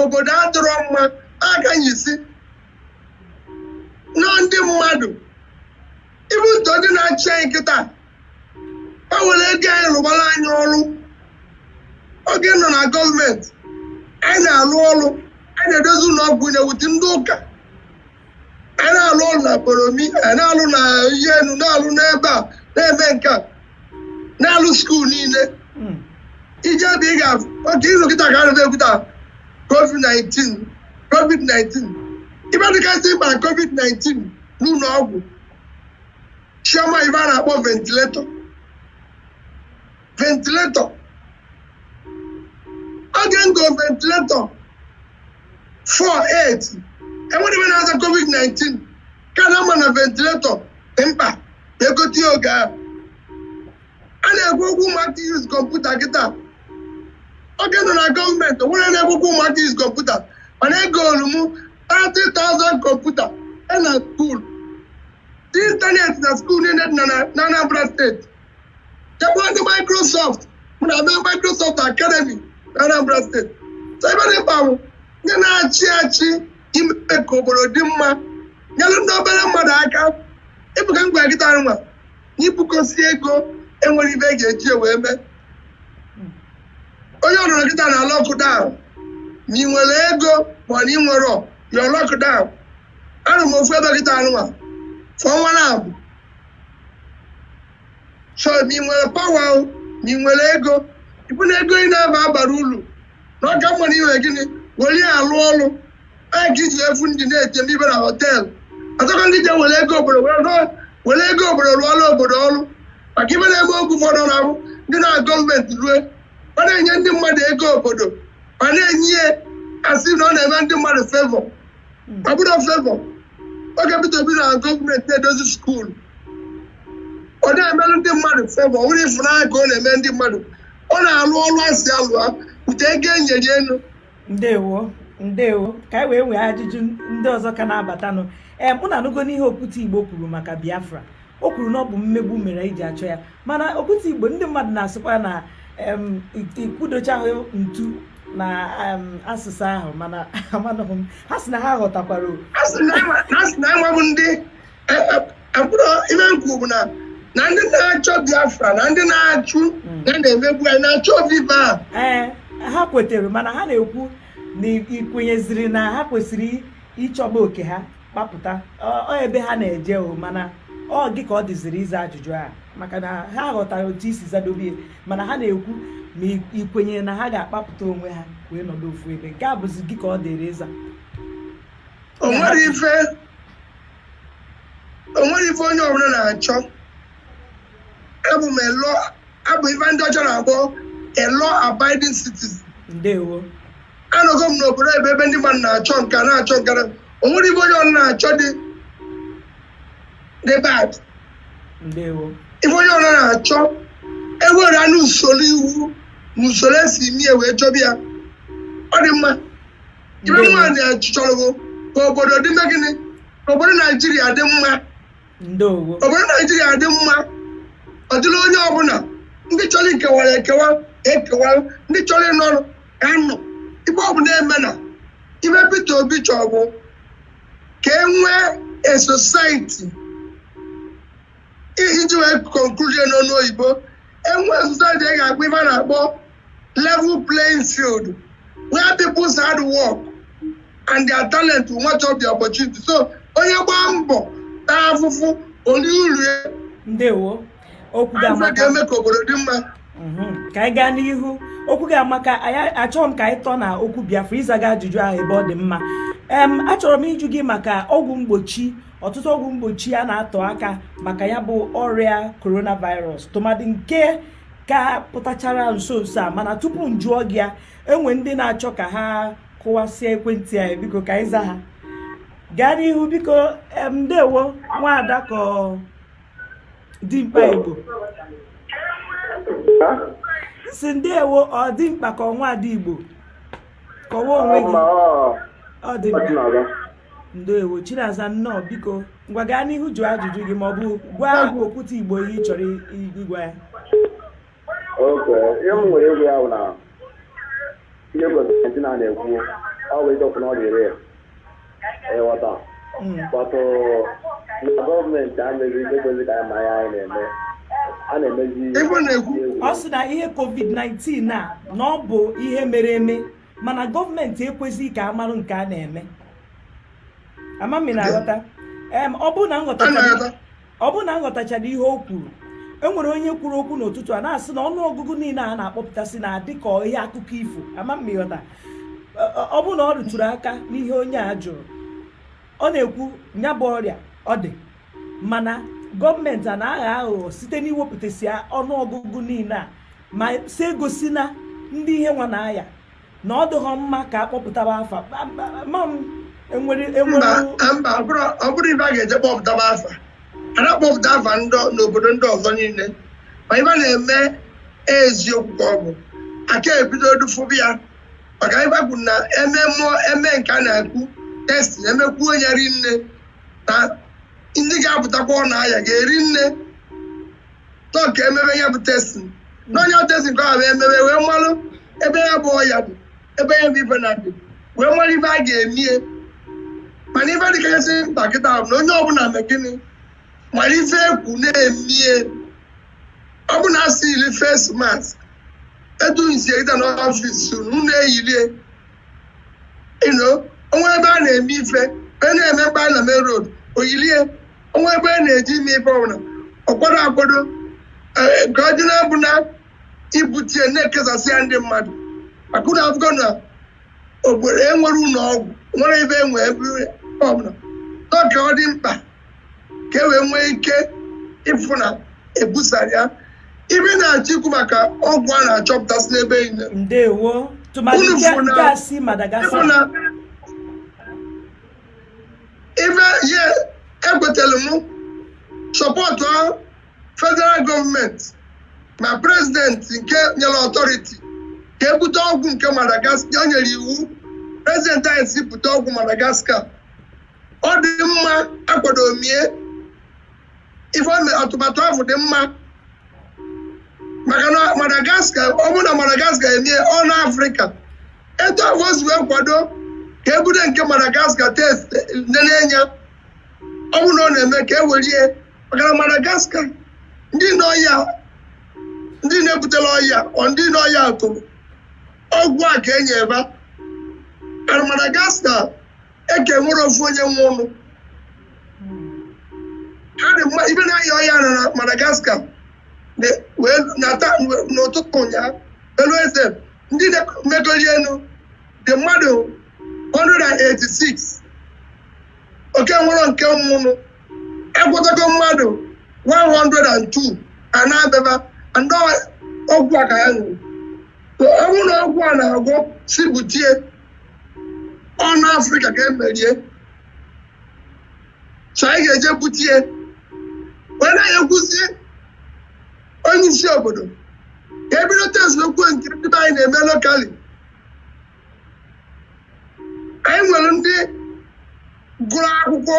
obodo adịrọ mma aka nyisi nọ ndị mmadụ ibu ntọ ndị na-achị anyị kịta. Ha were ego anyị rụbara anyị ọrụ. Oge nọ na gọọmenti, anyị na-alụ ọrụ, anyị na-edozi ụlọ ọgwụ, na-ewute ndị ụka, anyị na-alụ ọrụ na Boromi, anyị na-alụ na ihe enu, na-alụ n'ebe a, na-eme nke a, na-alụ school niile. Ije ebe ị ga-afụ oke izu kịta ka a na-ekwuta COVID-19. COVID-19, ibe dịkasị mkpa na COVID-19 n'ụlọ ọgwụ, Chioma, ibe a na-akpọ ventilator. Ventilator, oge ngo ventilator 48, enwere ibe na-aza COVID-19 ka na ama na ventilator dị mkpa egote. Oge ahụ a na-ekwu okwu ụmụaka use kọmputa kịta, oge nọ na gọọmenti, onwere na-ekwu okwu ụmụaka use kọmputa, mana ego olu m 30,000 kọmputa e na school, internet na school niile dị na Anambra Steeti. Chekwa ndị Microsoft mụ na mee Microsoft Academy na Anambra Steeti. So ebe dị mkpa bụ ndị na-achị achị ime ka obodo dị mma, nyere ndị obere mmadụ aka. Ịbụka ngwa kịta nwa na ibukọsi ego enwere ibe ga-eji wee mee onye ọnọrọ kịta na lockdown. Ma ị nwere ego ma ọ na ị nwere your lockdown, anụ m ofu ebe kịta nwa fọ nwa na abụ. So ma ị nwere power, ma ị nwere ego, ịbụ na ego ị na-aba abara uru na ọka mma na inwe gịnị were ya alụ ọrụ anyị ka iji efu ndị na-eje ibe na hotel atọkọ ndị je were ego obodo were ego obodo rụọla obodo ọrụ. Maka ibe na-eme oge ụfọdụ na-abụ ndị na gọọmenti rue ọ na-enye ndị mmadụ ego obodo. Ma na-enye ya asị na ọ na-eme ndị mmadụ favour. Ọ bụrụ favour, oge Peter Obi na gọọmenti na-edozi school, ọ na-emelụ ndị mmadụ favour. Ọ bụrụ ịfụnanya ka ọ na-eme ndị mmadụ, ọ na-alụ ọrụ asị alụa ute ego enyere elu. Ndewo, ndewo. Ka anyị wee nwee ajụjụ ndị ọzọ ka na-abatanụ. Ee, mụ na anụgo n'ihe Okwute Igbo kwuru maka Biafra. O kwuru na ọ bụ mmegbu mere iji achọ ya, mana Okwute Igbo, ndị mmadụ na-asịkwa na ikwudochaghị ntu na asụsụ ahụ, mana amanụghị m, ha sị na ha ghọtakwara o. A sị na enwe bụ ndị akpụrụ ime nkwu bụ na ndị na-achọ Biafra na ndị na-achụ na na-emegbu anyị na-achọ viva a. Ee, ha kwetere, mana ha na-ekwu na ikwenyeziri na ha kwesịrị ịchọba oke ha kpapụta. Ọ ebe ha na-eje o, mana ọ gị ka ọ dịziri ịza ajụjụ a, maka na ha ghọtara otu isi zadobie, mana ha na-ekwu ma ikwenyere na ha ga-akpapụta onwe ha wee nọdụ ofu ebe. Nke a bụzi gị ka ọ dịrị ịza. O nwere ife onye ọbụla na-achọ. Abụ m a law, abụ ife ndị ọcha na-akpọ a law abiding citizen. Ndewo. Anọgo m n'obodo ebe ndị mmadụ na-achọ nke a, na-achọ nke a. O nwere ife onye ọbụla na-achọ dị bad. Ndewo. Ife onye ọbụla na-achọ, ewere anụ usoro iwu na usoro esi mie wee chọba ya, ọ dị mma. Ife Ndewo. nwaanyị chọrọ bụ ka obodo dị mme gịnị, ka obodo Naijiria dị mma. Ndewo. Obodo Naijiria dị mma, ọ dịla onye ọbụla. Ndị chọrọ ikewara ekewa, ekewa. Ndị chọrọ ịnọ ọrụ ka nọ. Ife ọbụla eme na ife Peter Obi chọrọ bụ ka e nwee a society. Iji wee conclude n'ọnụ oyibo, enwee society a ga-akpọ ife a na-akpọ level playing field, where people's hard work and their talent will match up the opportunity. So onye gbaa mbọ, taa afụfụ, oli uru ya. Ndewo, okwu gị Ife amaka. ga-eme ka obodo dị mma. Ka anyị gaa n'ihu. Okwu gị amaka. Anyị achọghị m ka anyị tọọ na okwu Biafra. Ịzaga ajụjụ ahụ ebe ọ dị mma. Achọrọ m ịjụ gị maka ọgwụ mgbochi. Ọtụtụ ọgwụ mgbochi a na-atọ aka maka ya bụ ọrịa coronavirus, tụmadị nke ka pụtachara nso nso a. Mana tupu m jụọ gị ya, enwe ndị na-achọ ka ha kụwasịa ekwentị anyị. Biko, ka anyị za ha. Gaa n'ihu, biko. Ndewo, nwaada ka ọ dimkpa Igbo si. Ndewo, ọ dị mkpa ka ọnwa ada Igbo. Kọwaa onwe gị. Ọ dị mkpa. Ndewo, Chinaza, nnọọ. Biko, ngwa, gaa n'ihu, jụọ ajụjụ gị ma ọ bụ gwa Okwute Igbo ihe ị chọrọ ịgwa ya. Okay, ihe m nwere egwu ya bụ na ihe gọọmenti na na-ekwu, ọ bụ eziokwu na ọ dịrị ya ịghọta. But na gọọmenti amezi ekwezi ka anyị ma ihe anyị na-eme, a na-emezi. Ife na-ekwu. Ọ sị na ihe COVID-19 a, na ọ bụ ihe mere eme, mana gọọmenti ekwezighị ka a marụ nke a na-eme. Ama m ị na-aghọta. Ọ bụrụ na m A ghọtachara na-aghọta. Ọ bụrụ na m ghọtachara ihe o kwuru, e nwere onye kwuru okwu n'ụtụtụ a na-asị na ọnụọgụgụ niile a na-akpọpụtasị na-adị ka ihe akụkọ ifo. Ama m ịghọta. Ọ bụrụ na ọ rụtụrụ aka n'ihe onye a jụrụ, ọ na-ekwu ya bụ ọrịa ọ dị, mana gọọmenti a na-aghọ aghụghọ site n'iwepụtasị ọnụọgụgụ niile a, ma si egosi na ndị ihe nwa na-aya na ọ dịghọ mma ka akpọpụtaba afa. Ma m enwere enwere Mba, mba, ọ bụrụ ife a ga-eje kpọpụtaba afa, a na-akpọpụta afa ndị n'obodo ndị ọzọ niile. Ma ife a na-eme, eziokwu ka ọ bụ aka ebido dufụbụ ya, maka ife kwuru na eme mmụọ eme nke a na-ekwu testing, emekwuo ya rinne, na ndị ga-apụtakwa ọ na-aya ga-eri nne tọ ka emebe ya bụ testing. N'onye testing ka ọ bụ emebe wee malụ ebe ya bụ ọya dị, ebe ya bụ ife na dị, wee mara ife a ga-emie. Mana ife dịkasị mkpa kịta bụ na onye ọbụla mee gịnị, mara ife ekwu na-emie. Ọ bụ na asị yiri face mask, etu nsi kịta n'ọfịs unu eyirie ino onwe ebe a na-eme ife, onye na-eme mkpa na main road oyirie onwe ebe a na-eji ime ife ọbụla, ọkwado akwado ka ọ dị na bụ na ibutie na-ekesasị ya ndị mmadụ, maka ụlọ akwụkwọ na obodo enwere ụlọ ọgwụ nwere ebe enwe ebe ọbụla. Ọ ka ọ dị mkpa ka e wee nwee ike ịfụ na ebusara ya ibe na-achọ ikwu maka ọgwụ a na-achọpụtasị n'ebe niile. Ndewo. Tụmadị Unu fụ na nke a si ịfụ Madagascar. Na ife ye ekwetara m support federal gọọmenti ma president nke nyere authority ka ebute ọgwụ nke Madagascar. O nyere iwu, president anyị si bute ọgwụ Madagascar. Ọ dị mma, akwado mie ife o mere. Atụmatụ ahụ dị mma maka na Madagascar, ọ bụrụ na Madagascar emie ọ na Afrịka etu ahụ o si wee kwado ka ebute nke Madagascar, test nene ya, ọ bụrụ na ọ na-eme ka e werie, maka na Madagascar ndị nọ ya, ndị na-ebutela ọya ọ ndị nọ ya tụrụ ọgwụ a ka enye ebe a Madagascar eke nwere ofu onye nwe ụnụ ha dị mma. Ibe na-aya ọya na Madagascar wee nata n'ụtụtụ ụnyaahụ elu eze ndị megoli elu dị mmadụ 186 oke nwere nke mmụnụ egwọtago mmadụ 102 a na-abịaba ndị ọgwụ a ka ya ṅụrụ. So, ọ bụrụ na ọgwụ a na-agwọ si butie ọnụ Afrịka ka emerie, so anyị ga-eje butie wee na-ekwuzi onye isi obodo ka ebido test okwu nke ndị be anyị na-eme locally. Anyị nwere ndị gụrụ akwụkwọ,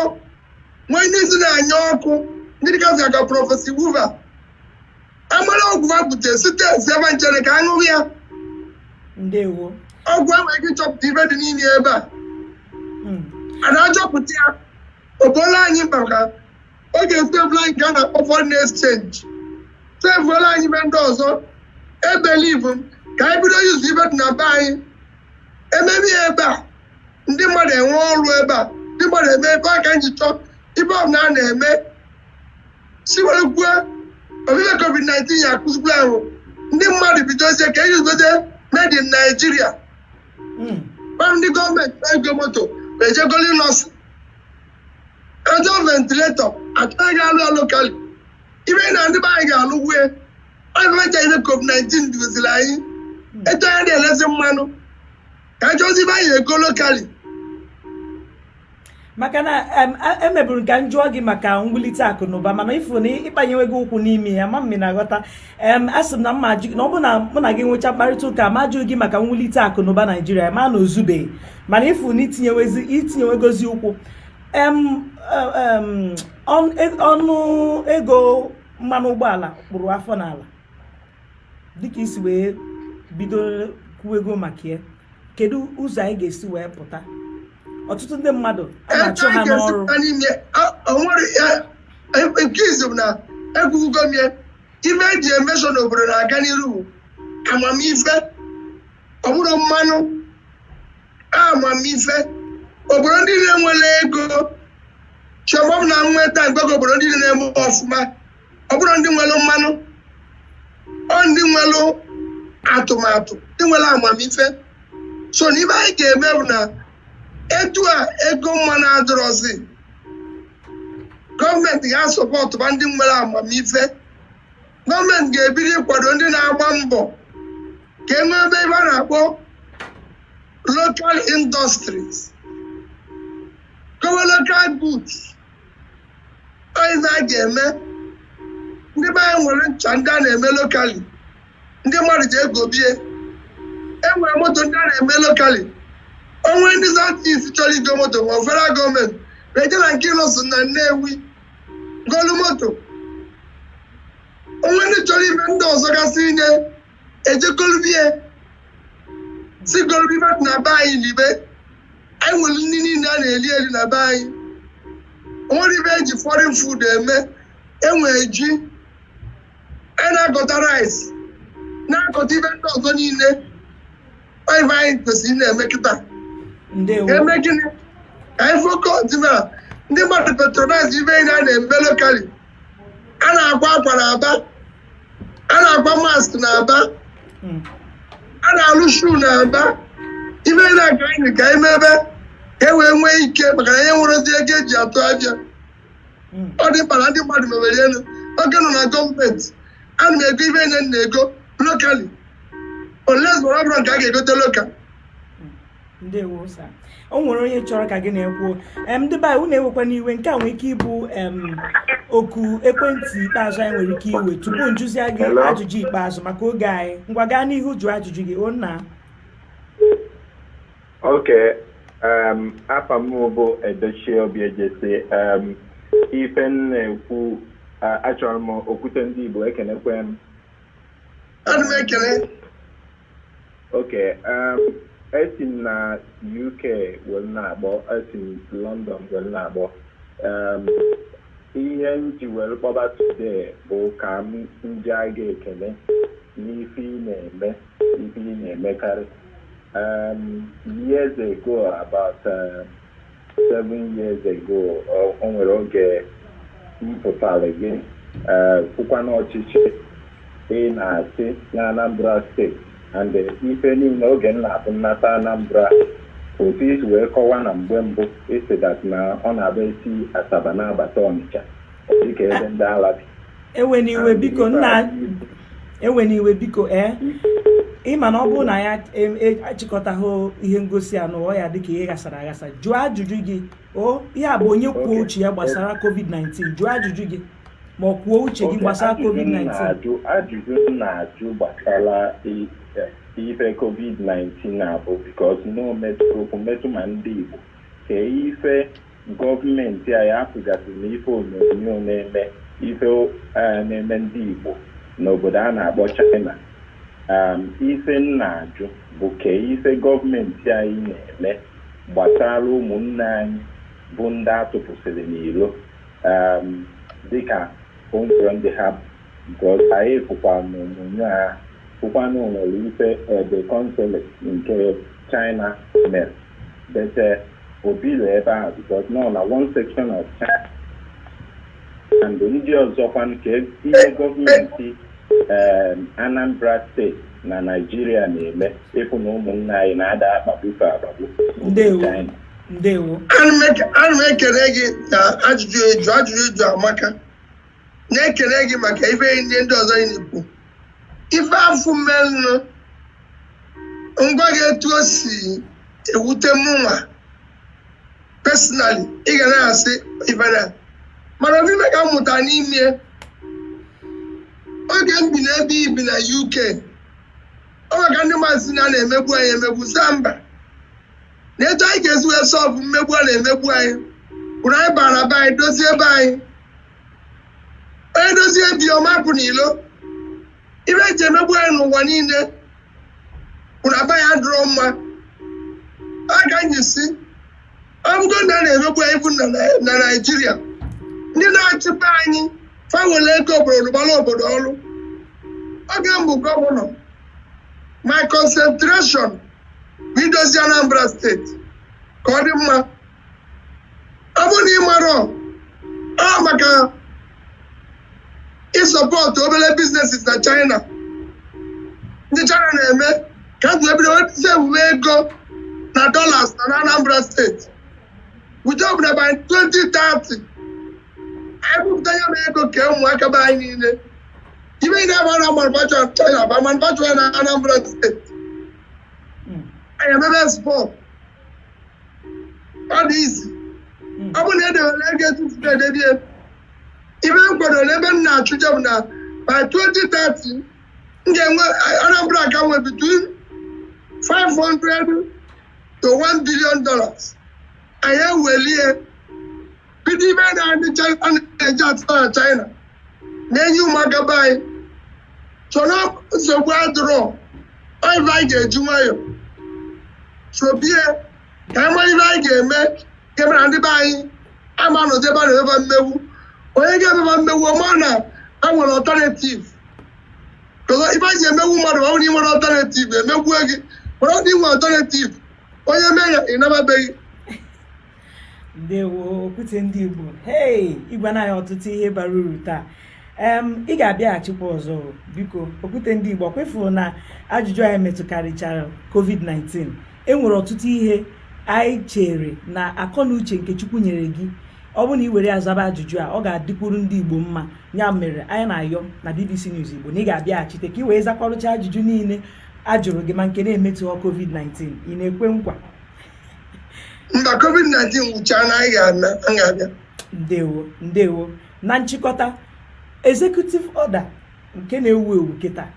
nwee ndị isi na-anya ọkụ, ndị dịgasị ka Professor Wuva amara ọgwụ ha butere site ebe nchere ka aṅụrụ ya. Ndewo. Ọgwụ enweghị ike ịchọpụta ibe dị n'ime ebe a. A na-achọpụta ya obodo anyị mkpa maka ọ ga-esevụla anyị nke a na-akpọ foreign exchange, sevuola anyị ibe ndị ọzọ. Ebelieve m ka anyị bido yuzu ibe dị na be anyị, emebe ya ebe a, ndị mmadụ enwe ọrụ ebe a, ndị mmadụ eme ebe a ka anyị ji chọọ ibe ọbụla a na-eme si were kwuo ọbịbịa COVID-19 ya akụzikwa ahụ ndị mmadụ bidozie ka eyuzozie made in Nigeria. Gwa ndị gọọmenti ego moto ejegoli nọọsụ ajọ ventilator achọghị ga-alụ ya locally, ibe na ndị be anyị ga-alụ gwue ọbịbịa ibe COVID-19 doziri anyị etu anyị na-elezi mmanụ ka ajọzi ibe anyị ego locally. Maka na emeburu ka m jụọ gị maka mwulite akụ na ụba, mana ịfụ na ịkpanyewego ụkwụ n'ime ya ma mmi na-aghọta. Asị m na mma ajụ na ọ bụ na mụ na gị nwechaa mkparịta ụka ma ajụghị gị maka mwulite akụ na ụba Naijiria ma na ozubeghị, mana ịfụ na itinyewegozi ụkwụ em, ọnụ ego mmanụ ụgbọala kpụrụ afọ n'ala dịka isi wee bido kwuwego maka ya. Kedu ụzọ anyị ga-esi wee pụta? Ọtụtụ ndị mmadụ a na-achụ ha n'ọrụ. Etu anyị ga-esipụta n'ime o nwere nke izu bụ na ekwugo m ya, ife eji emesọ n'obodo na-aga n'iru bụ amamife, ọ bụrụ mmanụ amamife. Obodo ndị na-enwere ego chiọma na nweta mgbego, obodo ndị na-eme ọfụma, ọ bụrụ ndị nwere mmanụ, ọ ndị nwere atụmatụ, ndị nwere amamife. So n'ibe anyị ga-eme bụ na etu a ego mmanụ adịrọzi, gọọmenti ga-asọpọtụba ndị nwere amamife. Gọọmenti ga-ebido ịkwado ndị na-agba mbọ ka e nwee ebe a na-akpọ local industries, kowe local goods. Ife a ga-eme, ndị be anyị nwere ncha ndị a na-eme locally, ndị mmadụ ji egobie. E nwere moto ndị a na-eme locally. Onwe ndị South East chọrọ igo moto ma federal gọọmenti eje na nke Ịnọsụ na Nnewi golu moto. Onwe ndị chọrọ ime ndị ọzọ gasị inye ejegolubie si golubibe na be anyị libe. Anyị nwere nri niile a na-eri eri na be anyị. Onwere ibe eji foreign food eme. Enwere ji anyị na-akọta, rice na-akọta, ibe ndị ọzọ niile. Ọ ife anyị kwesịrị ị na-eme kịta. Ndewo. Eme gịnị ka anyị focus na ndị mmadụ patronize ibe anyị a na-eme locally. A na-akwa akwa na Aba, a na-akwa mask na Aba, a na-alụ shoe na Aba. Ibe na-aka anyị ka anyị mebe ka e wee nwee ike maka na anyị nwere ozi ego eji atụ abịa. Ọ dị mkpa na ndị mmadụ mewere elu oge nọ na gọọmenti. Ana m ego ibe na ego locally. Unless ma ọ bụrụ nke a ga-egote local. Ndewo, sir. O nwere onye chọrọ ka gị na-ekwu. Ndị be anyị, unu ewekwa n'iwe, nke a nwere ike ịbụ oku ekwentị ikpeazụ anyị nwere ike iwe tupu njụzia gị Hello? ajụjụ ikpeazụ maka oge anyị. Ngwa, gaa n'ihu, jụọ ajụjụ gị, o nna. Okay, afa m bụ Edochie Obiejesi. Ife m na-ekwu, achọrọ m okwute ndị Igbo, ekenekwe m. Ana m ekele. Okay, esi m na UK were na-akpọ, esi m London were na-akpọ. Ihe m ji were kpọba today bụ ka m nje aga ekele n'ife ị na-eme, ife ị na-emekarị. Years ago, about 7 years ago, o nwere oge m pụtara gị kwukwa n'ọchịchị ị na-achị na Anambra Steeti and ife niile oge m na-abụ nnata Anambra, otu isi wee kọwaa na mgbe mbụ isi that na ọ na-abụ esi Asaba na-abata Ọnịcha, ọ dịka ebe ndị ala bi. Ewe n'iwe, biko nna, ewe n'iwe, biko. Ee, ịma na ọ bụrụ na ya achịkọtaghị ihe ngosi a n'ụwa ya dịka ihe ghasara aghasa. Jụọ ajụjụ gị. O ihe a bụ onye kwuo uche ya gbasara COVID-19. Jụọ ajụjụ gị ma ọ kwuo uche gị gbasara Ajụjụ m COVID-19. Ajụjụ m na-ajụ gbasara ife COVID-19 na-abụ because no metụ okwu metụ ma ndị Igbo ka ife gọọmenti anyị apụgasịrị na ife onyonyo na-eme ife na-eme ndị Igbo n'obodo a na-akpọ China. Ife m na-ajụ bụ ka ife gọọmenti anyị na-eme gbasara ụmụnne anyị bụ ndị atụpụsịrị n'ilo, dịka o nwere ndị ha, because anyị fụkwa n'onyonyo a, fụkwa na o nwere ife ebe consulate nke China mere bete obilo ebe ahụ, because nọ na one section of China and ndị ọzọkwa nke ihe gọọmenti Anambra Steeti na Naijiria na-eme ịfụ na ụmụnne anyị na-ada akpagbufe akpagbu Ndewo. China. Ndewo. Ana m ekele gị na ajụjụ eju ajụjụ eju amaka, na-ekele gị maka ife ndị ndị ọzọ ị na-ekwu. Ife afụ mmenụ, ngwa gị, etu o si ewute mụnwa personally, ị ga na-asị ife na mana ofufe ka m mụtara n'ime oge m bi n'ebe ibi na UK. Ọ maka ndị mmadụ si na a na-emegbu anyị emegbu, saa mba na etu anyị ga-esi wee solve mmegbu a na-emegbu anyị bụrụ anyị bara be anyị, dozie ebe anyị. Onye dozie bi ọma pụ n'ilo. Ibe eji emegbu anyị n'ụwa niile bụ na be anyị adịrọ mma. A ka anyị si ọ bụgo na a na-emegbu anyị bụ na Naijiria, ndị na-achịkwa anyị fawele ego obodo gbara obodo ọrụ. Oge mbụ gọvanọ, my concentration bụ idozi Anambra Steeti ka ọ dị mma. Ọ bụrụ na ị marọ ọ maka ịsupport obere businesses na China, ndị China na-eme ka m ebido save ego na dollars na Anambra Steeti with hope na by 2030 anyị bupụta ya na ego kee ụmụaka be anyị niile. Ibe ị na-aba na manufacture China ba manufacture na Anambra Steeti, anyị emebe export. Ọ dị izi ọ bụ na edewere ego etu si edebie ibe m kwadoro ebe m na-achụje bụ na by 2030 m ga-enwe Anambra ka nwe between 500 to $1 billion. Anyị ewelie bido ibe na-adị a na-eji atụta na China na-enye ụmụaka be anyị. So na nsogbu adịrọ. Ọ ife anyị ga-eji nwayọ sobie ka anyị mara ife anyị ga-eme ga-eme na ndị be anyị ama nọzi ebe a na-emeba mmegbu. Onye ga-emeba mmegbu ọma na ha nwere alternative. Ife anyị ji emegbu mmadụ, ọ bụrụ na ị nwere alternative, emegbue gị. Mana ọ dị inwe alternative, onye mee ya, ị nababeghị. Ndewo, okwute ndị Igbo. Hei, ịgwana anyị ọtụtụ ihe bara uru taa. Ị ga-abịaghachikwa ọzọ o. Biko, okwute ndị Igbo, kwefuru na ajụjụ anyị metụkarịchara COVID-19. E nwere ọtụtụ ihe anyị chere na akọ na uche nke Chukwu nyere gị, ọ bụrụ na ị were ya zaba ajụjụ a, ọ ga-adịkwuru ndị Igbo mma. Ya mere anyị na-ayọ na BBC News Igbo na ị ga-abịaghachite ka ị wee zakwarụcha ajụjụ niile. A jụrụ gị ma nke na-emetụghọ COVID-19, ị na-ekwe nkwa? Mba, COVID-19 gwụchaa na anyị ga-eme, m ga-abịa. Ndewo, ndewo. Na nchịkọta, executive order nke na-ewu ewu kịta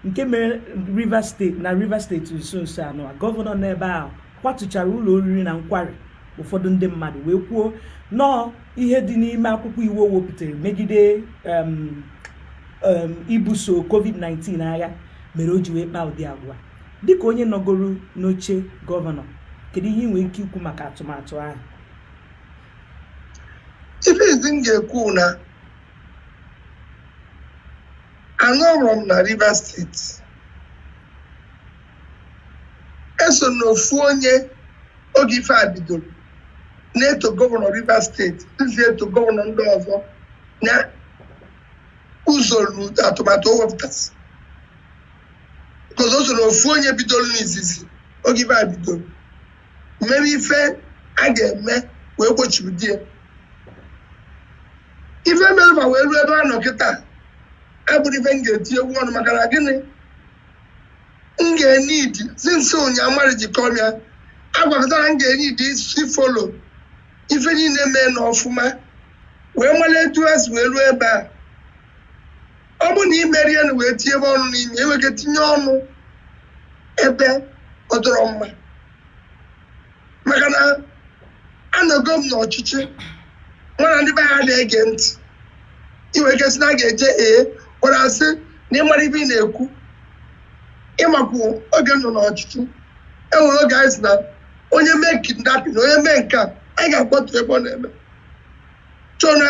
nke mere Rivers Steeti, na Rivers Steeti nso nso anọ a, gọvanọ n'ebe ahụ kwatụchara ụlọ oriri na nkwari ụfọdụ ndị mmadụ wee kwuo nọọ ihe dị n'ime akwụkwọ iwu o wepụtara megide ibuso COVID-19 agha mere o ji wee kpaa ụdị agwa. Dịka onye nọgoro n'oche gọvanọ, kedu ihe ị nwere ike ikwu maka atụmatụ ahụ? Ife izi m ga-ekwu na anọrọ m na Rivers Steeti, eso n'ofu onye oge ife a bidoro na-eto gọvanọ Rivers Steeti, nzi eto gọvanọ ndị ọzọ na usoro atụmatụ o wepụtasị, because o so n'ofu onye bidoro n'izizi oge ife a bidoro mere ife a ga-eme wee gbochibidi ya. Ife mere ma wee ruo ebe a nọ kịta abụrụ ife m ga-eti egwu ọnụ. Maka na gịnị? M ga-enidi since ụnyaahụ mmadụ ji kọọ m ya agwakọtara, m ga-enidi isi follow ife niile mee na ọfụma wee mara etu esi wee ruo ebe a. Ọ bụ na imerie na wee tinye ebe ọnụ n'ime, enweke tinye ọnụ ebe ọ dọrọ mma, maka na anọgo m n'ọchịchị nwa na ndị be ha na-ege ntị. Iwe ike sị na a ga-eje ee gwara asị na ịmara ibe ị na-ekwu. Ịmakwu oge m nọ n'ọchịchị, enwere oge anyị sị na onye mee kidnapping, onye mee nke a, anyị ga-akpọtu ebe ọ na-eme. Chọọ na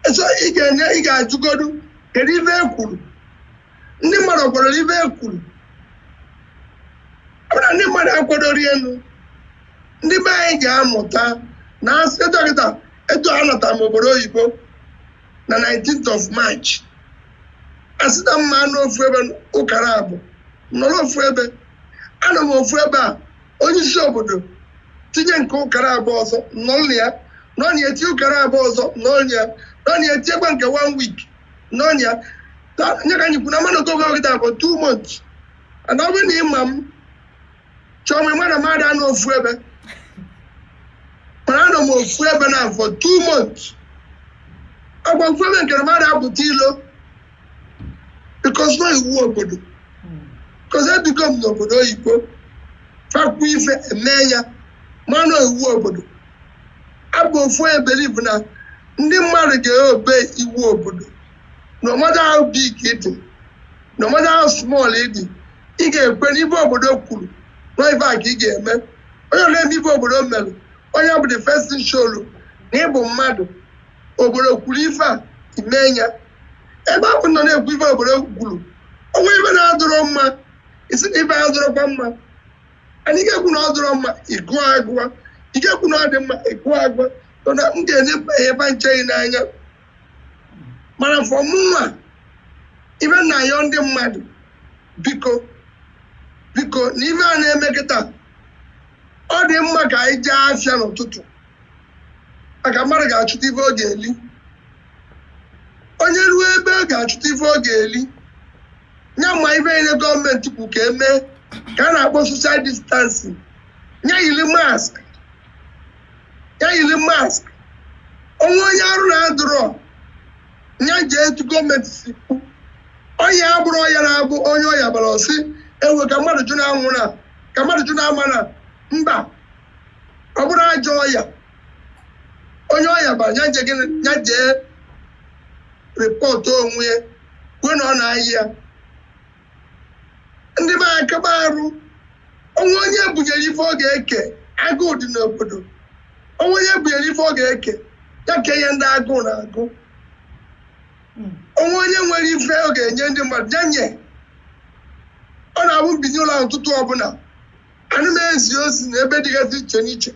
eso ị ga-enye, ị ga-ajụgodu kedu ibe e kwuru. Ndị mmadụ kwadoro ibe e kwuru. Ọ bụrụ na ndị mmadụ akwadoro elu, ndị be anyị ga-amụta na asị dọkịta etu a natara m obodo oyibo na 19th of March, asị na mma n'ofu ebe ụkara abụ nọrọ ofu ebe, anọ m ofu ebe a. Onye isi obodo tinye nke ụkara abụọ ọzọ, nọrọ ya, nọ na etinye ụkara abụọ ọzọ, nọ ya, nọ na etinyekwa nke one week, nọ ya. Nye ka anyị kwu na mmadụ gogo gịta bụ 2 months, and ọ bụrụ na ịma m chọọ m, ịma na mmadụ anọ ofu ebe, mana anọ m ofu ebe na for 2 months. Ọgwa ofu ebe nke na mmadụ apụta ilo because no iwu obodo, because ebigo m n'obodo oyibo, fakwa ife eme ya manụ iwu obodo. Abụ ofu onye believe na ndị mmadụ ga-eobe iwu obodo. No matter how big it dị, no matter how small it dị, ị ga-ekwe n'ibe obodo kwuru na ife a ka ị ga-eme. Onye na-eme ibe obodo mere, onye bụ the first thing sholu na ịbụ mmadụ. Obodo kwuru ife a, ime ya. Ebe ahụ nọ na-ekwu ife obodo kwuru, onwe ife na-adụrọ mma, isi na ife adụrọkwa mma. Anyị ga-ekwu na ọ dụrọ mma, ịgụọ agụa. Ị ga-ekwu na ọ dị mma, ịgụọ agụa. So na m ga-enye ebe nche gị n'anya. Mana for mụnwa, ife na-ayọ ndị mmadụ, biko, biko, na ife a na-eme kịta, ọ dị mma ka anyị jee afịa n'ụtụtụ, maka mmadụ ga-achụta ife ọ ga-eli. Onye ruo ebe ọ ga-achụta ife ọ ga-eli ya, ma ife niile gọọmenti kwu ka emee, ka a na-akpọ social distancing, ya yiri mask, ya yiri mask. Onwe onye arụ na-adụrọ ya, jee etu gọọmenti si kwu. Ọya abụrụ ọya na-abụ onye ọya bara ọsị ewe ka mmadụ jụ na-anwụ, na ka mmadụ jụ na-ama na mba, ọ bụrụ ajọ ọya. Onye ọya bara ya jee gịnị? Ya jee report onwe ya, kwuo na ọ na-ayị ya. Ndị be akaba arụ. Onwe onye bunyere ife ọ ga-eke, agụụ dị n'obodo. Onwe onye bunyere ife ọ ga-eke, ya ka ihe ndị agụụ na-agụ. Onwe onye nwere ife ọ ga-enye ndị mmadụ, ya nye. Ọ na-abụ mbinye ụlọ ahụ ụtụtụ ọbụla ana m ezi ozi na ebe dịgasị iche n'iche.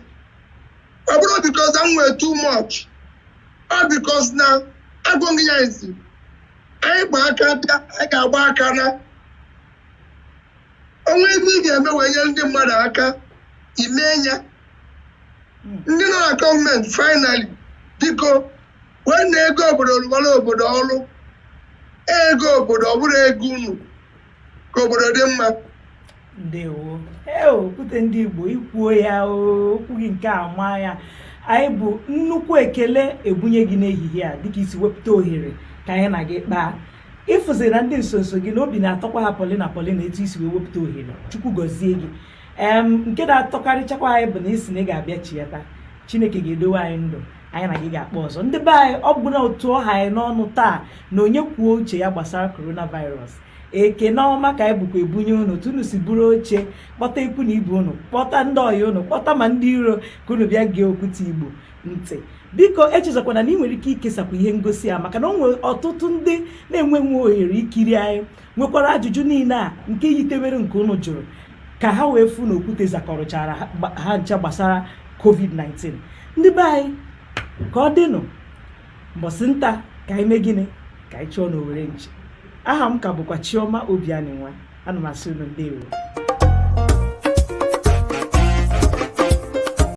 Ọ bụrụ because m nwere too much, ọ because na agụghị ya ezi. Anyị gba aka bịa, anyị ga-agba aka na onwe ebe ị ga-eme wee nyere ndị mmadụ aka, ime ya. Ndị nọ na gọọmenti, finally, biko, wee na ego obodo rụwara obodo ọrụ. Ego obodo, ọ bụrụ ego unu, ka obodo dị mma. Ndewo. Ee, Okwute ndị Igbo, ikwuo ya o, okwu gị nke a maa ya. Anyị bụ nnukwu ekele ebunye gị n'ehihie a dịka isi wepụta ohere ka anyị na gị kpaa. Ịfụzi na ndị nsonso gị na obi na-atọkwa ha pọlị na pọlị na etu isi wee wepụta ohere. Chukwu gọzie gị. Nke na-atọkarịchakwa anyị bụ na isi na ị ga-abịa chiata. Chineke ga-edowe anyị ndụ, anyị na gị ga-akpọ ọzọ. Ndị be anyị, ọ bụ na otu ọha anyị n'ọnụ taa na onye kwuo uche ya gbasara coronavirus. Ekene ọma ka anyị bụkwa ebunye unu otu unu si buru oche, kpọta ikwu na ibe unu, kpọta ndị ọyị unu, kpọta ma ndị iro, ka unu bịa gee Okwute Igbo ntị. Biko echezọkwana na ị nwere ike ikesakwa ihe ngosi a, maka na o nwere ọtụtụ ndị na-enweghị ohere ikiri anyị nwekwara ajụjụ niile a nke yitewere nke unu jụrụ, ka ha wee fụ na Okwute zakọrọchara ha ncha gbasara COVID-19. Ndị be anyị, ka ọ dịnụ mbọsị nta, ka anyị mee gịnị, ka anyị chụọ n'Owere nchi. Aha m ka bụkwa Chioma Obianinwa. Ana m asị unu ndewo.